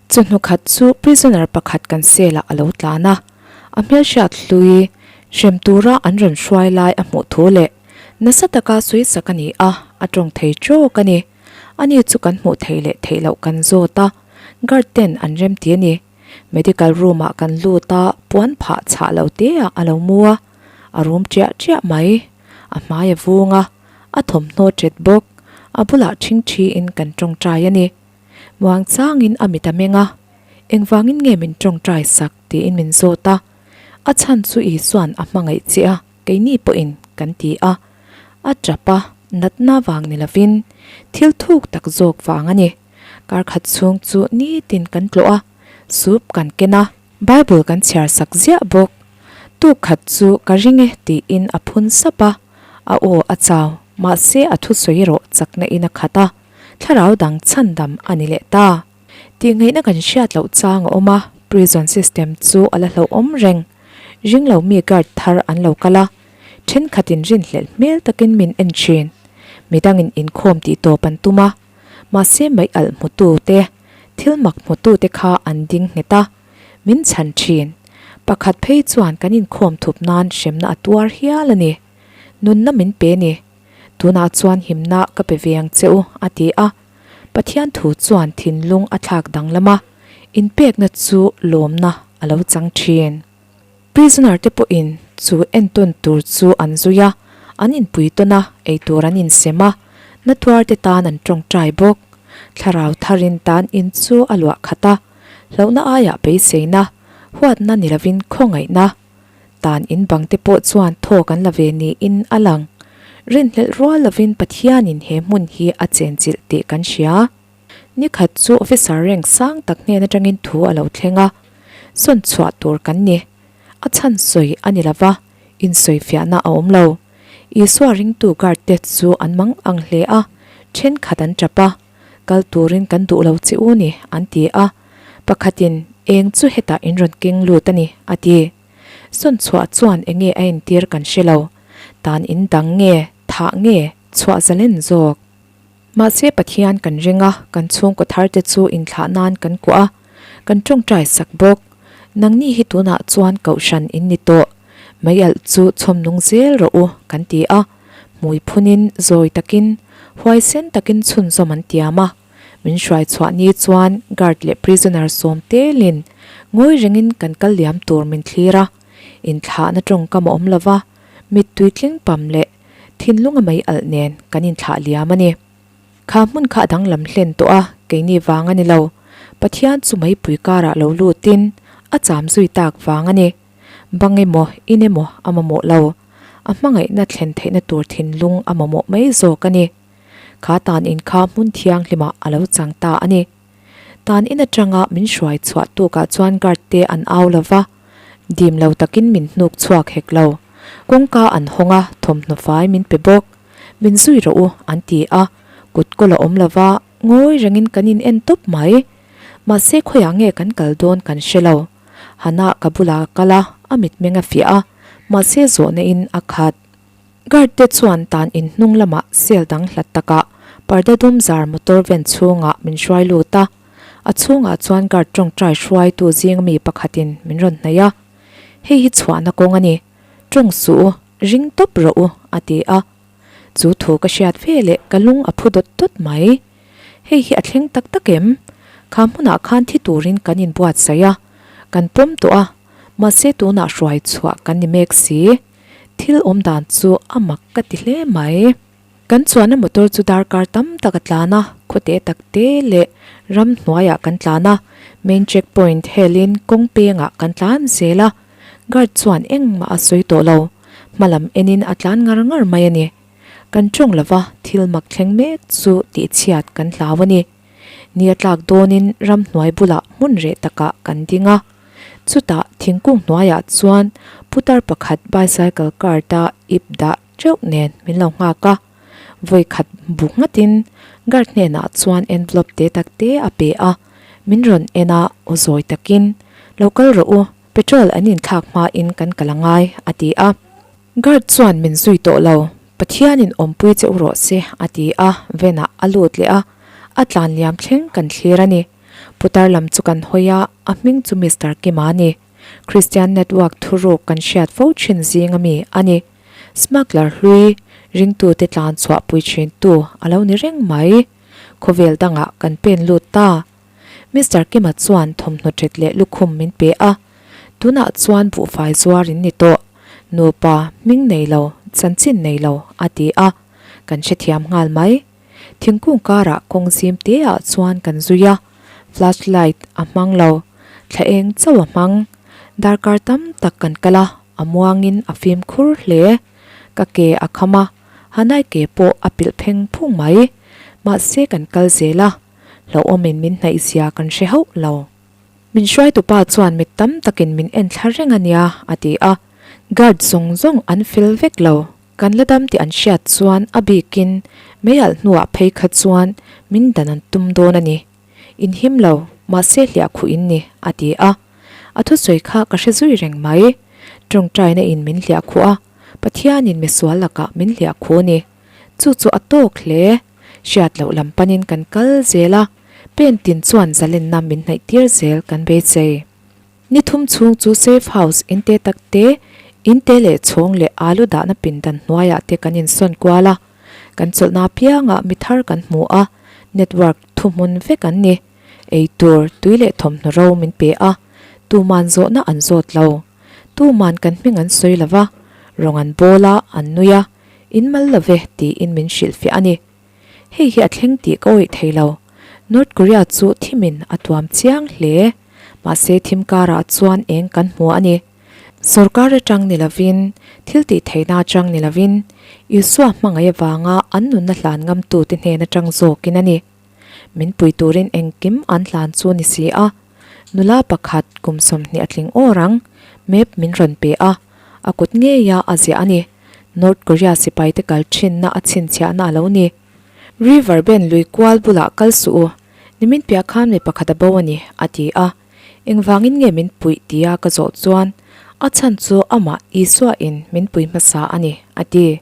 Chawhnu khat chu prisoner pakhat kan cell ah a lo tlan a, a hmelhriat hlui hrem tura an rawn hruai lai a hmuh thu leh nasa taka sawisak a ni a, a tawng thei trawk a ni. Ani chu kan hmuh theih leh theih loh kan zawt a, guard ten an remti a ni. Medical room ah kan lut a, puan phah chhah lo te ah a lo mu a, a rum ṭiah ṭiah mai. A hmai a vung a, a thawmhnaw ṭet bawk. A bulah ṭhingṭhiin kan ṭawngṭai a ni. Muangchangin a mit a meng a, Engvangin nge min ṭawngṭai sak? tiin min zawt a. A chhan chu Isua'n a hmangaih che a, keini pawhin kan ti a. A ṭap a, natna vang ni lovin thil thuk tak zawk vang a ni. Kar khat chhung chu nitin kan tlawh a, soup kan ken a, Bible kan chhiar sak ziah bawk. Tuk khat chu ka ring e tiin a phun sap a, a aw a chau, mahse a thusawi erawh chakna in a khat a, thlarau dang chhandam a ni leh ta. Tihngaihna kan hriat loh chang a awm a, prison system chu a la hlauhawm reng. Ring lo mi guard thar an lo kal a, thenkhatin rinhlelh hmel takin min en thin. Midangin inkhawm tih tawp an tum a, mahse mai alh hmutu te, thil mak hmutu te kha an ding nghet a, min chhan thin. Pakhat phei chuan kan inkhawm thup nan hremna a tuar hial a ni. Nunna min pe ni. Tunah chuan himna ka pe ve ang che u, a ti a. Pathian thu chuan thinlung a thlak danglam a, inpekna chu lawmna a lo chang thin. Prisoner te pawhin chu entawn tur chu an zui a, an inpui tawn a, eitur an insem a, natuar te tan an tawngtai bawk. Thlarau tharin tan in chu a luah khat a, hlauhna aiah beiseina, huatna ni lovin khawngaihna. Tan in bang te pawh chuan thawk an la ve niin a lang. Rinhlelh rual lovin Pathianin he hmun hi a chenchilh tih kan hria. Ni khat chu officer rank sang tak hnen atangin thu a lo thleng a, sawn chhuah tur kan ni. A chhan sawi a ni lova, insawifiahna a awm lo. Isua ringtu guard te chu an mang ang hle a, thenkhat an tap a, kal turin kan duh lo che u ni an ti a, pakhatin eng chu hetah in rawn keng lut a ni a ti. Sawn chhuah chuan enge a entir kan hre lo, tan in dang nge, thah nge, chhuah zalen zawk. Mahse Pathian kan ring a, kan chhungkaw thar te chu inthlah nan kan kuah a, kan tawngtai sak bawk. Nangni hi tunah chuan kohhran in ni tawh, meialh chu chhawm nung zel rawh u kan ti a, hmui phunin zawi takin, huaisen takin chhunzawm an tiam a. Min hruai chhuah ni chuan guard leh prisoner sawm telin ngawi rengin kan kal liam tur min thlir a, inthlahna tawngkam a awm lova, mittui tling pam leh Thinlunga mai alh nen kan inthlah liam a ni. Kha hmun kha a danglam hlen tawh a, keini vang a ni lo. Pathian chu meipui karah lo lutin a cham zui tak vang a ni. Bang emaw, in emaw a mamawh lo. A hmangaihna thlen theihna tur thinlung a mamawh mai zawk a ni. Kha tan in kha hmun thianghlimah a lo chang ta a ni. Tan in atanga min hruai chhuah tukah chuan guard te an au lo va, dim lo takin min hnuk chhuak hek lo. Kawngka an hawng a, thawmhnaw fai min pe bawk. Min zui rawh u, an ti a, kut kawl a awm lo va, ngawi rengin kan in en tawp mai. Mahse khawiah nge kan kal dawn kan hre lo. Hana ka bulah ka kal a, a mitmeng a fiah a, mahse zawhna in a khat. Guard te chuan tan in hnung lamah cell dang hlat takah parda dum zar motor van chhungah min hruai lut a, a chhungah chuan guard tawngtai hruaitu zing mi pakhatin min rawn hnaih a, Hei hi chhuahna kawng a ni, tawng suh u, ring tawp rawh u, a ti a. Chu thu ka hriat ve leh ka lung a phu dawt dawt mai. Hei hi a thleng tak tak em? Kha hmunah khan thi turin kan inbuatsaih a, kan pawm tawh a, mahse tunah hruai chhuah kan ni mek si. Thil awm dan chu a mak ka ti hle mai. Kan chuanna motor chu darkar tam tak a tlan a, khawte tak te leh ram hnuaiah kan tlan a, main check point helin kawng pengah kan tlan zel a, guard chuan engmah a sawi tawh lo, hma lam enin a tlan ngar ngar mai a ni. Kan tawng lova thil mak thleng mek chu tihchhiat kan hlau a ni. Ni a tlak dawnin ramhnuai bulah hmun reh takah kan ding a. Chutah thingkung hnuaiah chuan putar pakhat bicycle cart-a ip dah teuh nen min lo nghak a. Vawi khat bu nghatin guard hnenah chuan envelope te tak te a pe a, min rawn en a, aw zawi takin, Lo kal rawh u, petrol an inthlak hmain kan kal a ngai, a ti a. Guard chuan min zui tawh lo, Pathianin awmpui che u rawh se, a ti a, van-ah a lut leh a, a tlan liam thleng kan thlir a ni. Putar lam chu kan hawi a, a hming chu Mister Kima a ni. Christian Network thuruk kan hriat fo thin zing a mi a ni. Smuggler hlui, ringtute tlan chhuah pui thintu a lo ni reng mai. Khawvel dangah kan pen lut ta. Mister Kima chuan thawmhnaw ṭet leh lukhum min pe a, tunah chuan buhfai zuar in ni tawh, nupa hming nei lo, chanchin nei lo, a ti a, kan hrethiam nghal mai. Thingkung karah kawng zim te ah chuan kan zui a, flash light a hmang lo, thla eng chauh a hmang. Darkar tam tak kan kal a, a muangin a fimkhur hle. Ka ke a kham a, Hanai ke pawh a pilh pheng phung mai. Mahse kan kal zel a, hlauhawmin min hnaih zia kan hre hauh lo. Min hruaitupa chuan mit tam takin min en thla reng a nia, a ti a. Guard zawng zawng an fel vek lo. Kan la dam tih an hriat chuan a bikin meialh hnuah phei kha chuan min dan an tum dawn a ni. In him lo, mahse hliah khuh in ni, a ti a. A thusawi kha ka hre zui reng mai. Tawngtaina in min hliah khuh a, Pathianin misual lakah min hliah khuh a ni. Chu chu a tawk hle. Hriat loh lam panin kan kal zel a, pen tin chuan zalenna min hnaih tir zel kan beisei. Ni thum chhung chu safe house in te tak te, in te leh chhawng leh alu dahna pindan hnuaiah te kan insawn kual a. Kan chawlhna apiangah mi thar kan hmu a, network thuhmun vek an ni. Ei tur, tui leh thawmhnaw ro min pe a, tuman zawhna an zawt lo. Tuman kan hming an sawi lo va, rawng an bawl a, an nui a, in mal lo ve tiin min hrilhfiah a ni. Hei hi a thleng tih ka awih thei lo. North Korea chu thimin a tuam chiang hle. Mahse thim karah chuan eng kan hmu a ni. Sorkar atang ni lovin, thil tih theihna atang ni lovin, Isua hmangaih avanga an nunna hlan ngamtute hnen atang zawkin a ni. Min pui turin engkim an hlan chu ni si a. Nula pakhat kum 20 a tling awr ang, map min rawn pe a, a kut ngeia a ziah a ni. North Korea sipaite kal thinna a chhinchhiahna a lo ni. River Bend lui kual bulah kal suh u, nimin piah khan mi pakhat a bo a ni, a ti a. Engvangin nge min puih tia ka zawh chuan, a chhan chu amah Isua in min pui hmasa a ni, a ti.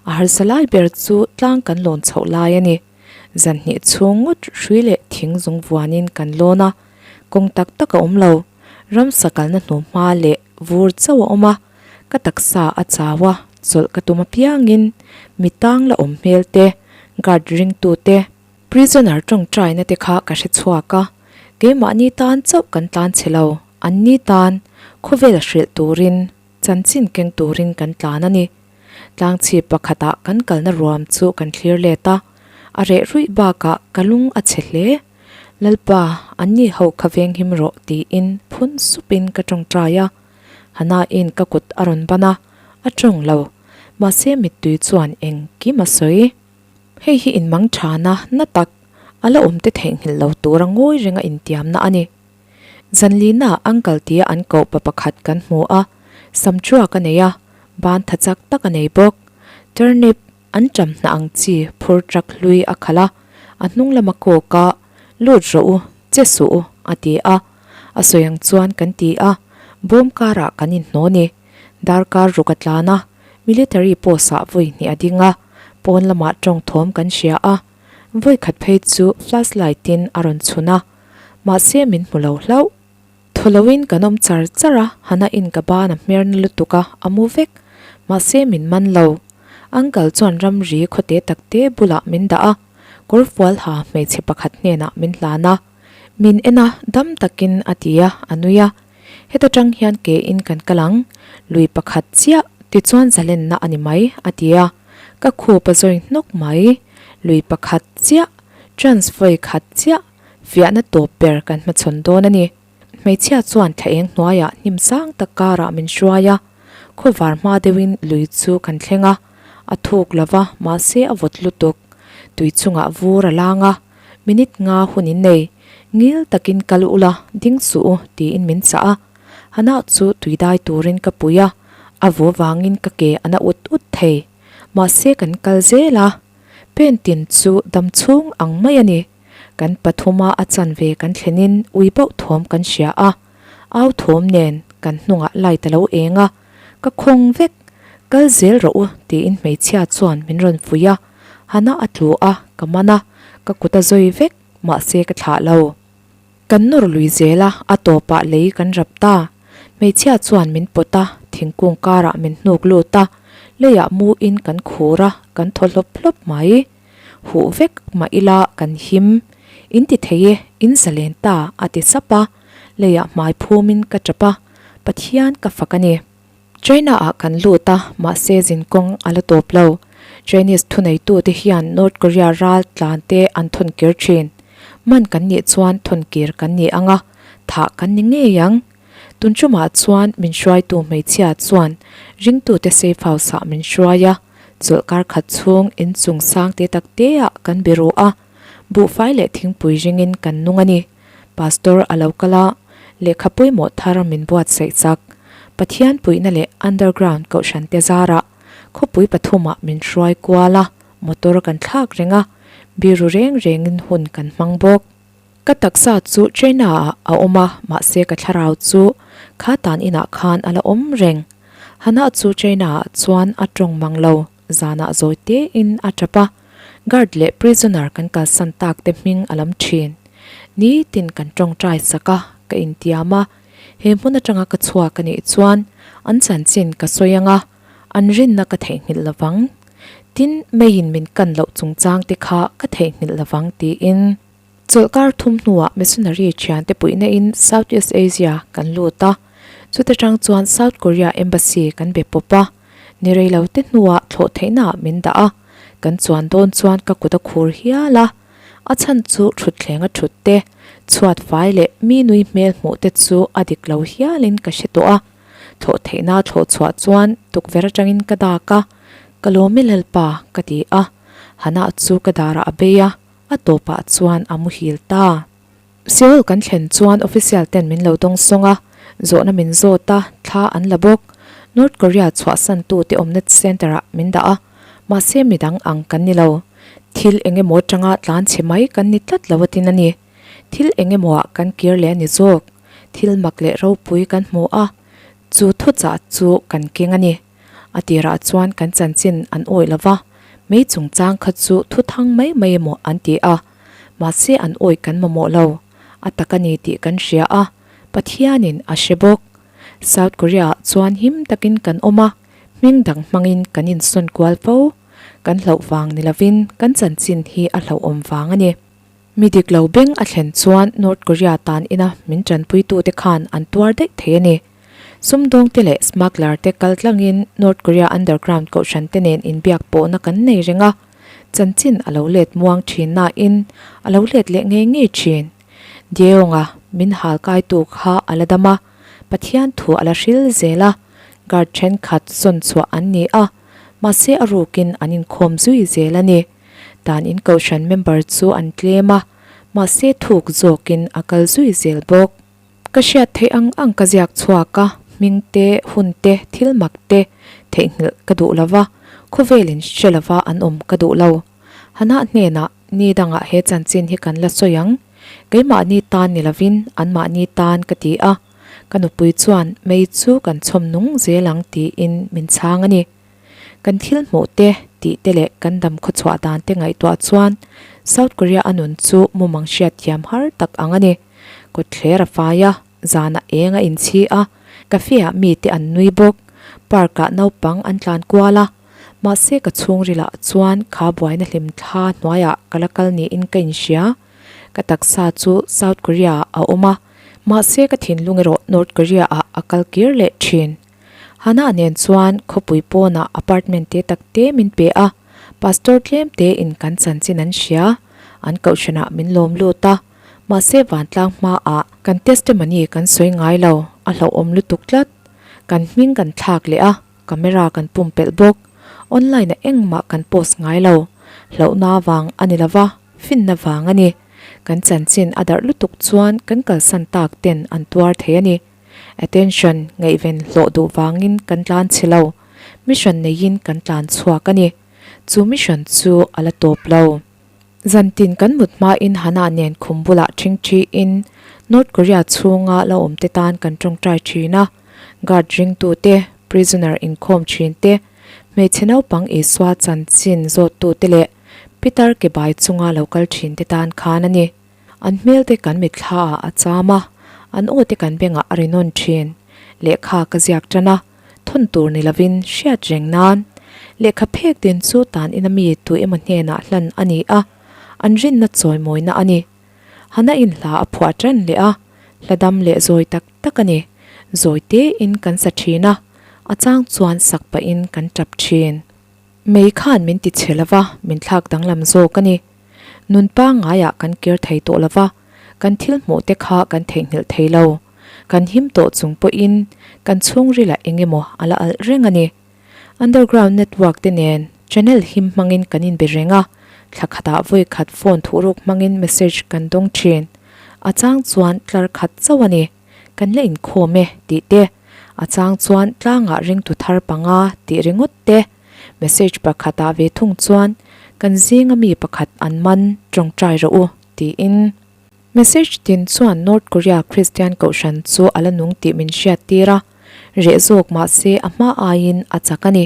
A harsa lai ber chu tlang kan lawn chhoh lai a ni. Zan hnih chhung ngawt hrui leh thing zung vuanin kan lawn a, kawng tak tak a awm lo. Ramsa kalna hnuhma leh vur chauh a awm a, ka taksa a chau a, chawlh ka tum apiangin mi tang la awm hmel te, guard ringtu te, prisoner tawngtaina te kha ka hre chhuak a, keimahni tan chauh kan tlan chhe lo, anni tan khawvel hrilh turin, chanchin keng turin kan tlan a ni. Tlangchhip pakhatah kan kalna ruam chu kan thlir let a, a reh ruih bakah ka lung a chhe hle. Lalpa, anni ho kha venghim rawh tiin phun supin ka tawngtai a. Hanain ka kut a rawn ban a, a tawng lo. Mahse mittui chuan engkim a sawi. Hei hi inmang thana na tak, a la awmte theihnghilh lo tura ngawi renga intiamna a ni. Zanlina uncle tia an koh pa pakhat kan hmu a, sam truak a nei a, ban tha chak tak a nei bawk. Turnip an ṭam hnah ang chi phur truck hlui a khalh a, a hnung lama kawk a, Lut rawh u, che suh u, a ti a. A sawi ang chuan kan ti a, bawm karah kan inhnaw ni. Darkar ruk a tlan a, military post ah vawi hnih a ding a, pawn lamah tawng thawm kan hria a, vawi khat phei chu flash light in a rawn chhun a, mahse min hmu lo hlauh. Thaw loin kan awm char char a, Hana in ka ban a hmer na lutuk a, a mu vek. Mahse min man lo. Uncle chuan ramri khawte takte bulah min dah a, kawrfual ha hmeichhe pakhat hnenah min hlan a. Min en a, dam takin a ti a, a nui a. Heta tang hian ke in kan kal ang, lui pakhat chiah. Tichuan zalenna a ni mai, a ti a. Ka khup a zawi hnawk mai. Lui pakhat chiah, chance vawi khat chiah, fiahna tawp ber kan hmachhawn dawn a ni. Hmeichhia chuan thla eng hnuaiah hnim sang tak karah min hruai a, khawvar hma deuhin lui chu kan thleng a, a thuk lo va, mahse a vawt lutuk. Tui chungah vur a lang a, minute nga hun in nei, ngil takin kal ula, ding suh u tiin min chah a. Hana chu tui dai turin ka pui a, a vu vangin ka ke a na ut ut thei. Mahse kan kal zel a, pen tin chu dam chhung ang mai a ni. Kan pathuma a chanve kan thlenin ui bauh thawm kan hria a, au thawm nen kan hnungah light a lo eng a, ka khawng vek, kal zel rawh u tiin hmeichhia chuan min rawn fuih a, Hana a tlu a, ka man a, ka kut a zawi vek, mahse ka thlah lo. Kan nawr lui zel a, a tawpah lei kan rap ta. Hmeichhia chuan min pawt a, thingkung karah min hnuk lut a, leiah mu in kan khur a, kan thaw hlawp hlawp mai. Huh vek mah ila kan him. In ti thei e, in zalen ta, a ti sap a. Leiah hmai phumin ka tap a, Pathian ka fak a ni. China-ah kan lut a, mahse zinkawng a la tawp lo. Chinese thuneitute hian North Korea ral tlan te an thawn kir thin. Man kan nih chuan thawn kir kan ni ang a, thah kan ni ngei ang. Tun ṭumah chuan min hruaitu hmeichhia chuan ringtute safe house-ah min hruai a. Chawlhkar khat chhung inchung sang te tak te ah kan be ru a, buhfai leh thingpui ringin kan nung a ni. Pastor a lo kal a, lehkha pawimawh thar min buatsaih chak. Pathian puihna leh underground kohhran te zarah khawpui pathumah min hruai kual a, motor kan thlak reng a, biru reng rengin hun kan hmang bawk. Ka taksa chu China ah a awm a, mahse ka thlarau chu kha tan inah khan a la awm reng. Hana chu China ah chuan a tawng mang lo, zanah zawi tein a tap a, guard leh prisoner kan kalsan tak te hming a lam thin. Nitin kan tawngtai sak a, ka intiam a, he hmun atanga ka chhuak a nih chuan an chanchin ka sawi ang a, an rinna ka theihnghilh lovang. Tin, meiin min kan loh chungchang te kha ka theihnghilh lovang tiin. Chawlhkar thum hnuah missionary thiante puihna in South East Asia kan lut a, chuta tang chuan South Korea Embassy kan be pawp a, ni rei lo te hnuah thlawh theihna ah min dah a, kan chuan dawn chuan ka kut a khur hial a, a chhan chu thutthleng a thut te, chhuat fai leh mi nui hmel hmuh te chu a dik lo hialin ka hre tawh a, thlawh theihna thlawh chhuah chuan tukverh atangin ka dak a, ka lawm e Lalpa ka ti a, Hana chu ka darah a bei a. A tawpah chuan a muhil ta. Seoul kan thlen chuan official ten min lo dawng sawng a, zawhna min zawt a, thla an la bawk. North Korea chhuahsan tute awmna center ah min dah a, mahse midang ang kan ni lo. Thil eng emaw atanga tlan chhe mai kan ni tlat lo atin a ni. Thil eng emaw ah kan kir leh a ni zawk. Thil mak leh ropui kan hmu a, chu thuchah chu kan keng a ni. A tirah chuan kan chanchin an awih lo va, mei chungchang kha chu thu thang mai mai emaw an ti a, mahse an awih kan mamawh lo. A tak a ni tih kan hria a, Pathianin a hre bawk. South Korea-ah chuan him takin kan awm a, hming dang hmangin kan insawn kual fo. Kan hlauh vang ni lovin kan chanchin hi a hlauhawm vang a ni. Mi dik lo beng a thlen chuan North Korea tan ina min tanpuitute khan an tuar daih thei a ni. Sumdawngte leh smuggler te kal tlangin North Korea underground kohhran te nen inbiak pawhna kan nei reng a, chanchin a lo let muang thin nain a lo let leh ngei ngei thin. Dieonga min hal kaitu kha a la dam a, Pathian thu a la hril zel a, guard thenkhat sawn chhuah an ni a, mahse a rukin an inkhawm zui zel a ni. Dan in kohhran member chu an tlem a, mahse thuk zawkin a kal zui zel bawk. Ka hriat theih ang ang ka ziak chhuak a, hming te, hun te, thil mak te theihnghilh ka duh lo va, khawvelin hre lova an awm ka duh lo. Hanah hnenah ni dangah he chanchin hi kan la sawi ang, keimahni tan ni lovin anmahni tan ka ti a, ka nupui chuan mei chu kan chhawm nung zel ang tiin min chhang a ni. Kan thil hmuh te, tih te leh kan dam khawchhuah dan te ngaihtuah chuan South Korea a nun chu mumang hriat thiam har tak ang a ni. Kawtthler a fai a, zanah eng a inchhi a, cafe ah mite an nui bawk, park ah naupang an tlan kual a, mahse ka chhungrilah chuan kha buaina hlim thla hnuaiah ka la kal niin ka inhria. Ka taksa chu South Korea ah a awm a, mahse ka thinlung erawh North Korea ah a kal kir leh thin. Hannah nen chuan khawpui pawnah apartment te tak te min pe a, pastor tlem te in kan chanchin an hria, an kohhranah min lawm lut a, mahse vantlang hmaah kan testimony kan sawi ngai lo, a hlauhawm lutuk tlat. Kan hming kan thlak leh a, camera kan pumpelh bawk. Online ah engmah kan post ngai lo, hlauhna vang a ni lova, finna vang a ni. Kan chanchin a darh lutuk chuan kan kalsan tak ten an tuar thei a ni. Attention ngaihven hlawh duh vangin kan tlan chhe lo, mission neiin kan tlan chhuak a ni. Chu mission chu a la tawp lo. Zantin kan mut hmain Hannah nen khum bulah ṭhingṭhiin North Korea chhunga la awmte tan kan ṭawngṭai ṭhin a, guard ringtute, prisoner inkhawm ṭhinte, hmeichhe naupang Isua chanchin zawttute leh pitar ke bai chunga lo kal ṭhinte tan khan a ni. An hmel te kan mitthla ah a cham a, an aw te kan bengah a ri nawn thin. Lehkha ka ziak tan a, thawn tur ni lovin hriat reng nan. Lehkha phek din chu tan ina mi tu emaw hnenah hlan a ni a, an rinna chawimawina a ni. Hana in hla a phuah tan leh a, hla dam leh zawi tak tak a ni. Zawi tein kan sa thin a, a chang chuan sak pahin kan tap thin. Mei khan min ti chhe lova, min thlak danglam zawk a ni. Nun pangngaiah kan kir thei tawh lova, kan thil hmuh te kha kan theihnghilh thei lo. Kan him tawh chung pawhin kan chhungrilah eng emaw a la alh reng a ni. Underground network te nen channel him hmangin kan inbe reng a, thla khatah vawi khat phone thuhruk hmangin message kan dawng thin. A chang chuan tlar khat chauh a ni. Kan la inkhawm e tih te, a chang chuan tlangah ringtu thar panga tih ringawt te. Message pakhatah ve thung chuan kan zinga mi pakhat an man tawngtai rawh u tiin. Message tin chuan North Korea Christian kohhran chu a la nung tih min hriat tir a, reh zawk mah se a hma aiin a chak a ni.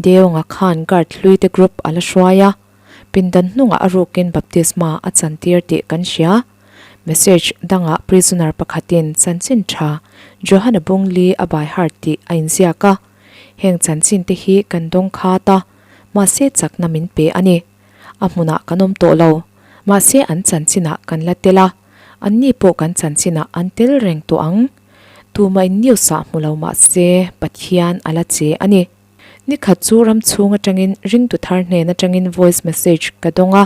Deonga khan guard hlui te group a la hruai a, pindan hnungah a rukin baptisma a chantir tih kan hria. Message dangah prisoner pakhatin chanchin tha Johana Bungli a by heart tih a inziak a. Heng chanchin te hi kan dawng khat a, mahse chakna min pe a ni. A hmunah kan awm tawh lo, mahse an chanchinah kan la tel a, anni pawh kan chanchinah an tel reng tawh ang. Tumah in news ah hmu lo mahse Pathian a la che a ni. Nikhat chu ram chhung atangin ringtu thar hnen atangin voice message ka dawng a,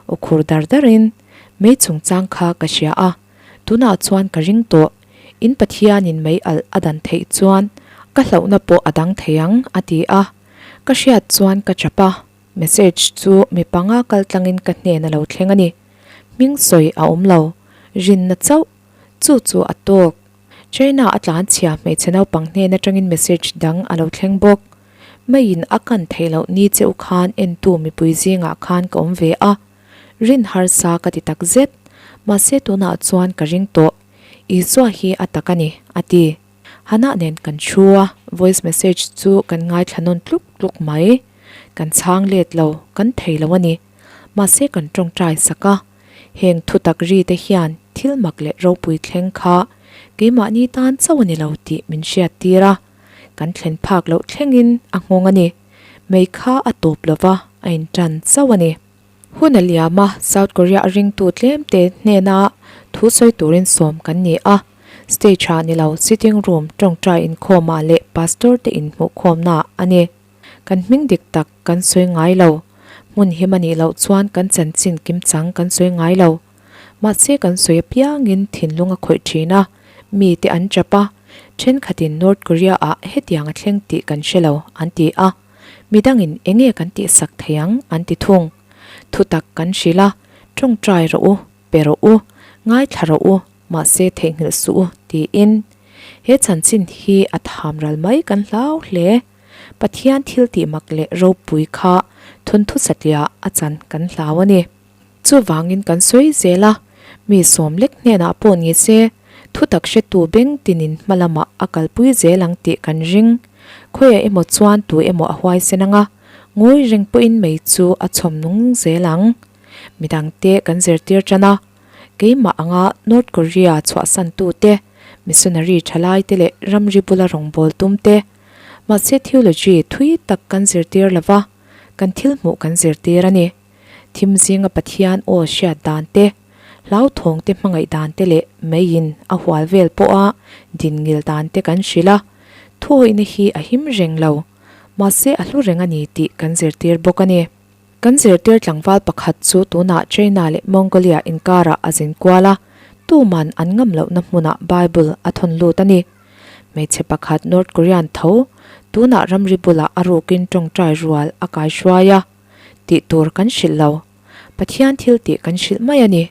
aw khur dar darin mei chungchang kha ka hria a, tunah chuan ka ring tawh. In Pathianin mei alh a dan theih chuan ka hlauhna pawh a dang thei ang, a ti a. Ka hriat chuan ka chap a, message chu mi panga kal tlangin ka hnen a lo thleng a ni. Hming sawi a awm lo, rinna chauh, chu chu a tawk. China a tlan chhia hmeichhe naupang hnen atangin message dang a lo thleng bawk. Meiin a kan theih loh ni che u khan entu mipui zingah khan ka awm ve a. Rin harsa ka ti tak zet, mahse tunah chuan ka ring tawh. Isua hi a tak a ni, a ti. Hannah nen kan thu a, voice message chu kan ngaithla nawn tluk tluk mai. Kan chhang let lo, kan thei lo a ni. Mahse kan tawngtai sak a, heng thutak ri te hian thil mak leh ropui thleng kha keimahni tan chauh a ni lo tih min hriat tir a, kan thlen phak loh thlengin a nghawng a ni. Mei kha a tawp lova, a intan chauh a ni. Hun a liam a, South Korea a ringtu tlemte hnena thu sawi turin sawm kan ni a. Stage ah ni lo, sitting room, tawngtai inkhawmah leh pastor te inhmuhkhawmnaah a ni. Kan hming dik tak kan sawi ngai lo. Hmun him a nih loh chuan kan chanchin kimchang kan sawi ngai lo. Mahse kan sawi apiangin thinlung a khawih thin a, mite an tap a, thenkhatin North Korea ah hetiang a thleng tih kan hre lo an ti a. Midangin enge kan tihsak thei ang an ti thung. Thutak kan hrilh a, tawngtai rawh u, pe rawh u, ngaithla rawh u, mahse theihnghilh suh u tiin. He chanchin hi a tham ral mai kan hlau hle. Pathian thil tih mak leh ropui kha thawnthu satliah a chan kan hlau a ni. Chuvangin kan sawi zel a, mi sawm lek hnenah pawh ni se, thutak hretu beng tinin hma lamah a kalpui zel ang tih kan ring. Khawiah emaw chuan tu emaw a huaisen ang a, ngawi reng pawhin mei chu a chhawm nung zel ang. Midangte kan zirtir tan a, keimah anga North Korea chhuahsantute, missionary thalaite leh ramri bula rawngbâwl tumte, mahse theology thui tak kan zirtir lova, kan thil hmuh kan zirtir a ni. Thim zinga Pathian aw hriat dan te, hlauthawng te hmangaih dan te leh meiin a hual vel pawha din ngil dan te kan hrilh a. Thuawihna hi a him reng lo, mahse a hlu reng a ni tih kan zirtir bawk a ni. Kan zirtir tlangval pakhat chu tunah China leh Mongolia inkarah a zin kual a, tuman an ngam lohna hmunah Bible a thawn lut a ni. Hmeichhe pakhat North Korean tho tunah ramri bulah a rukin tawngtai rual a kaihruai a, tih tur kan hrilh lo. Pathian thil tih kan hrilh mai a ni.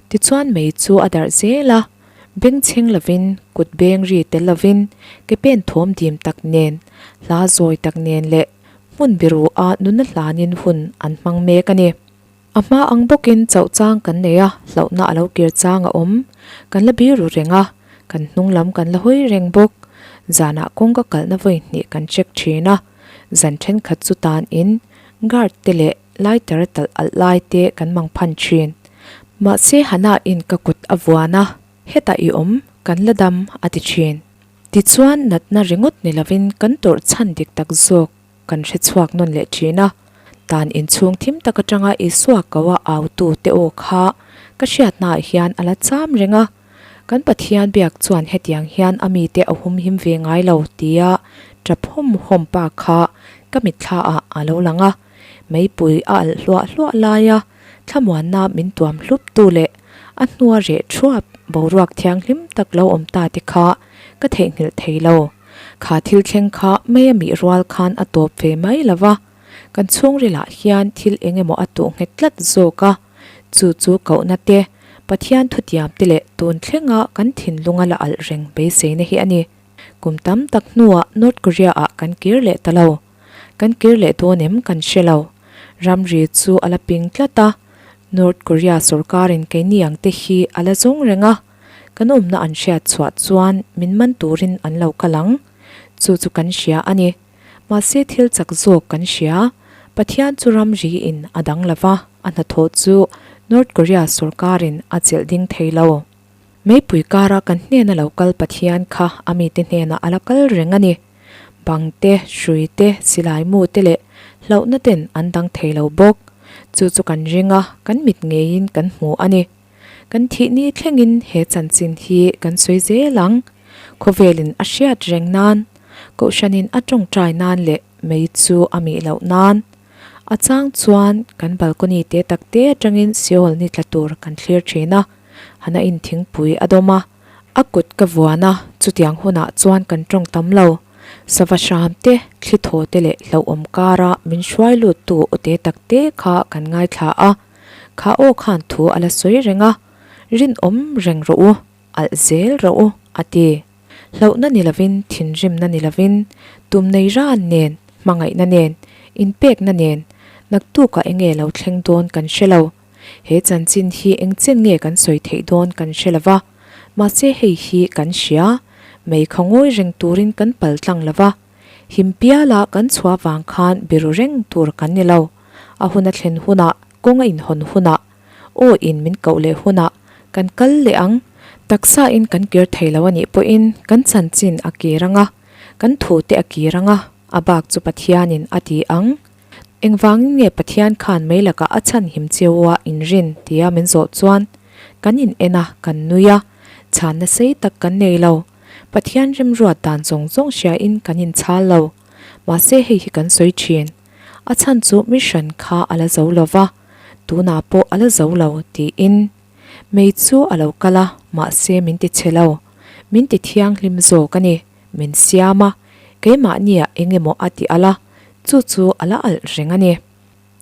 Tichuan mei chu a darh zel a, bengchheng lovin, kut beng ri tel lovin, ke pen thawm dim tak nen, hla zawi tak nen leh hmun biru a nuna hlanin hun an hmang mek a ni. A hma ang bawkin chauh chang kan nei a, hlauhna a lo kir chang a awm. Kan la biru reng a, kan hnung lam kan la hawi reng bawk. Zanah kawngka kalhna vawi hnih kan check thin a, zan thenkhat chu tanin guard te leh lighter a talh alh lai te kan mang phan thin. Mahse Hannah in ka kut a vuan a, hetah i awm, kan la dam a ti thin. Tichuan natna ringawt ni lovin kan tawrh chhan dik tak zawk kan hre chhuak nawn leh thin a. Tan inchhung thim tak atanga Isua ko a autu te aw kha ka hriatnaah hian a la cham reng a. Kan Pathian biak chuan hetiang hian a mite a humhim ve ngai lo tia tap hawm hawm pa kha ka mitthla ah a lo lang a. Meipui a alh hluah hluah laia thlamuanna min tuam hlup tu leh a hnua reh thuap boruak thianghlim tak lo awm ta te kha ka theihnghilh thei lo. Kha thil thleng kha mei a mih rual khan a tawp ve mai lo va, kan chhungrilah hian thil eng emaw a tuh nghet tlat zawk a, chu chu kohna te, Pathian thutiam te leh tun thlenga kan thinlunga la alh reng beiseina hi a ni. Kum tam tak hnuah North Korea ah kan kir leh ta lo. Kan kir leh dawn em kan hre lo. Ramri chu a la ping tlat a, North Korea sorkarin keini ang te hi a la zawng reng a, kan awmna an hriat chhuah chuan min man turin an lo kal ang. Chu chu kan hria a ni. Mahse thil chak zawk kan hria. Pathian chu ramri in a dang lo va, a hnathawh chu North Korea sorkarin a chelh ding thei lo. Meipui kara kan hnena lo kal Pathian kha a mite hnenah a la kal reng a ni. Bang te, hrui te, silai mu te leh hlauhna ten an dang thei lo bawk. Chu chu kan ring a, kan mit ngeiin kan hmu a ni. Kan thih ni thlengin he chanchin hi kan sawi zel ang. Khawvelin a hriat reng nan, Kohhranin a tawngtai nan leh mei chu a mih loh nan. A chang chuan kan balcony te tak te atangin Seoul ni tla tur kan thlir thin a, Hana in thingpui a dawm a, a kut ka vuan a, chutiang hunah chuan kan tawng tam lo. Sava hram te, thli thaw te leh hlauhawm kara min hruai lut tu aw te tak te kha kan ngaithla a, kha aw khan thu a la sawi reng a, rinawm reng rawh u, alh zel rawh u, a ti. Hlauhna ni lovin, thinrimna ni lovin, tum nei ran nen, hmangaihna nen, inpekna nen, naktukah enge lo thleng dawn kan hre lo. He chanchin hi eng chen nge kan sawi theih dawn kan hre lo va, mahse hei hi kan hria, mei kha ngawi reng turin kan pal tlang lo va, him piala kan chhuah vang khan biru reng tur kan ni lo. A hun a thlen hunah, kawng a inhawn hunah, aw in min koh leh hunah kan kal leh ang. Taksa in kan kir thei lo a nih pawhin kan chanchin a kir ang a, kan thute a kir ang a, a bak chu Pathianin a ti ang. Engvangin nge Pathian khan mei lakah a chhan him cheu a inrin tia min zawh chuan kan in en a, kan nui a, chhanna sei tak kan nei lo. Pathian remruat dan zawng zawng hriain kan inchhal lo. Mahse hei hi kan sawi thin. A chhan chu mission kha a la zo lo va, tunah pawh a la zo lo tiin. Mei chu a lo kal a, mahse min ti chhe lo. Min ti thianghlim zawk a ni. Min siam a, keimahniah eng emaw a ti alh a, chu chu a la alh reng a ni.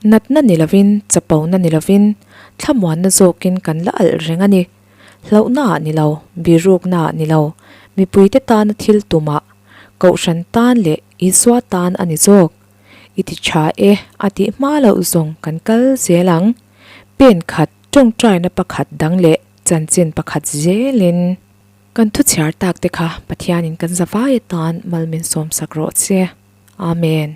Natna ni lovin, chapona ni lovin, thlamuanna zawkin kan la alh reng a ni. Hlauhnaah ni lo, biruknaah ni lo, mipuite tana thil tumah, Kohhran tan leh Isua tan a ni zawk. I ti tha e, a tih hma loh zawng kan kal zel ang. Pen khat, tawngtaina pakhat dang leh chanchin pakhat zelin. Kan thu chhiar tak te kha Pathianin kan zavai atan mal min sawmsak rawh che. Amen.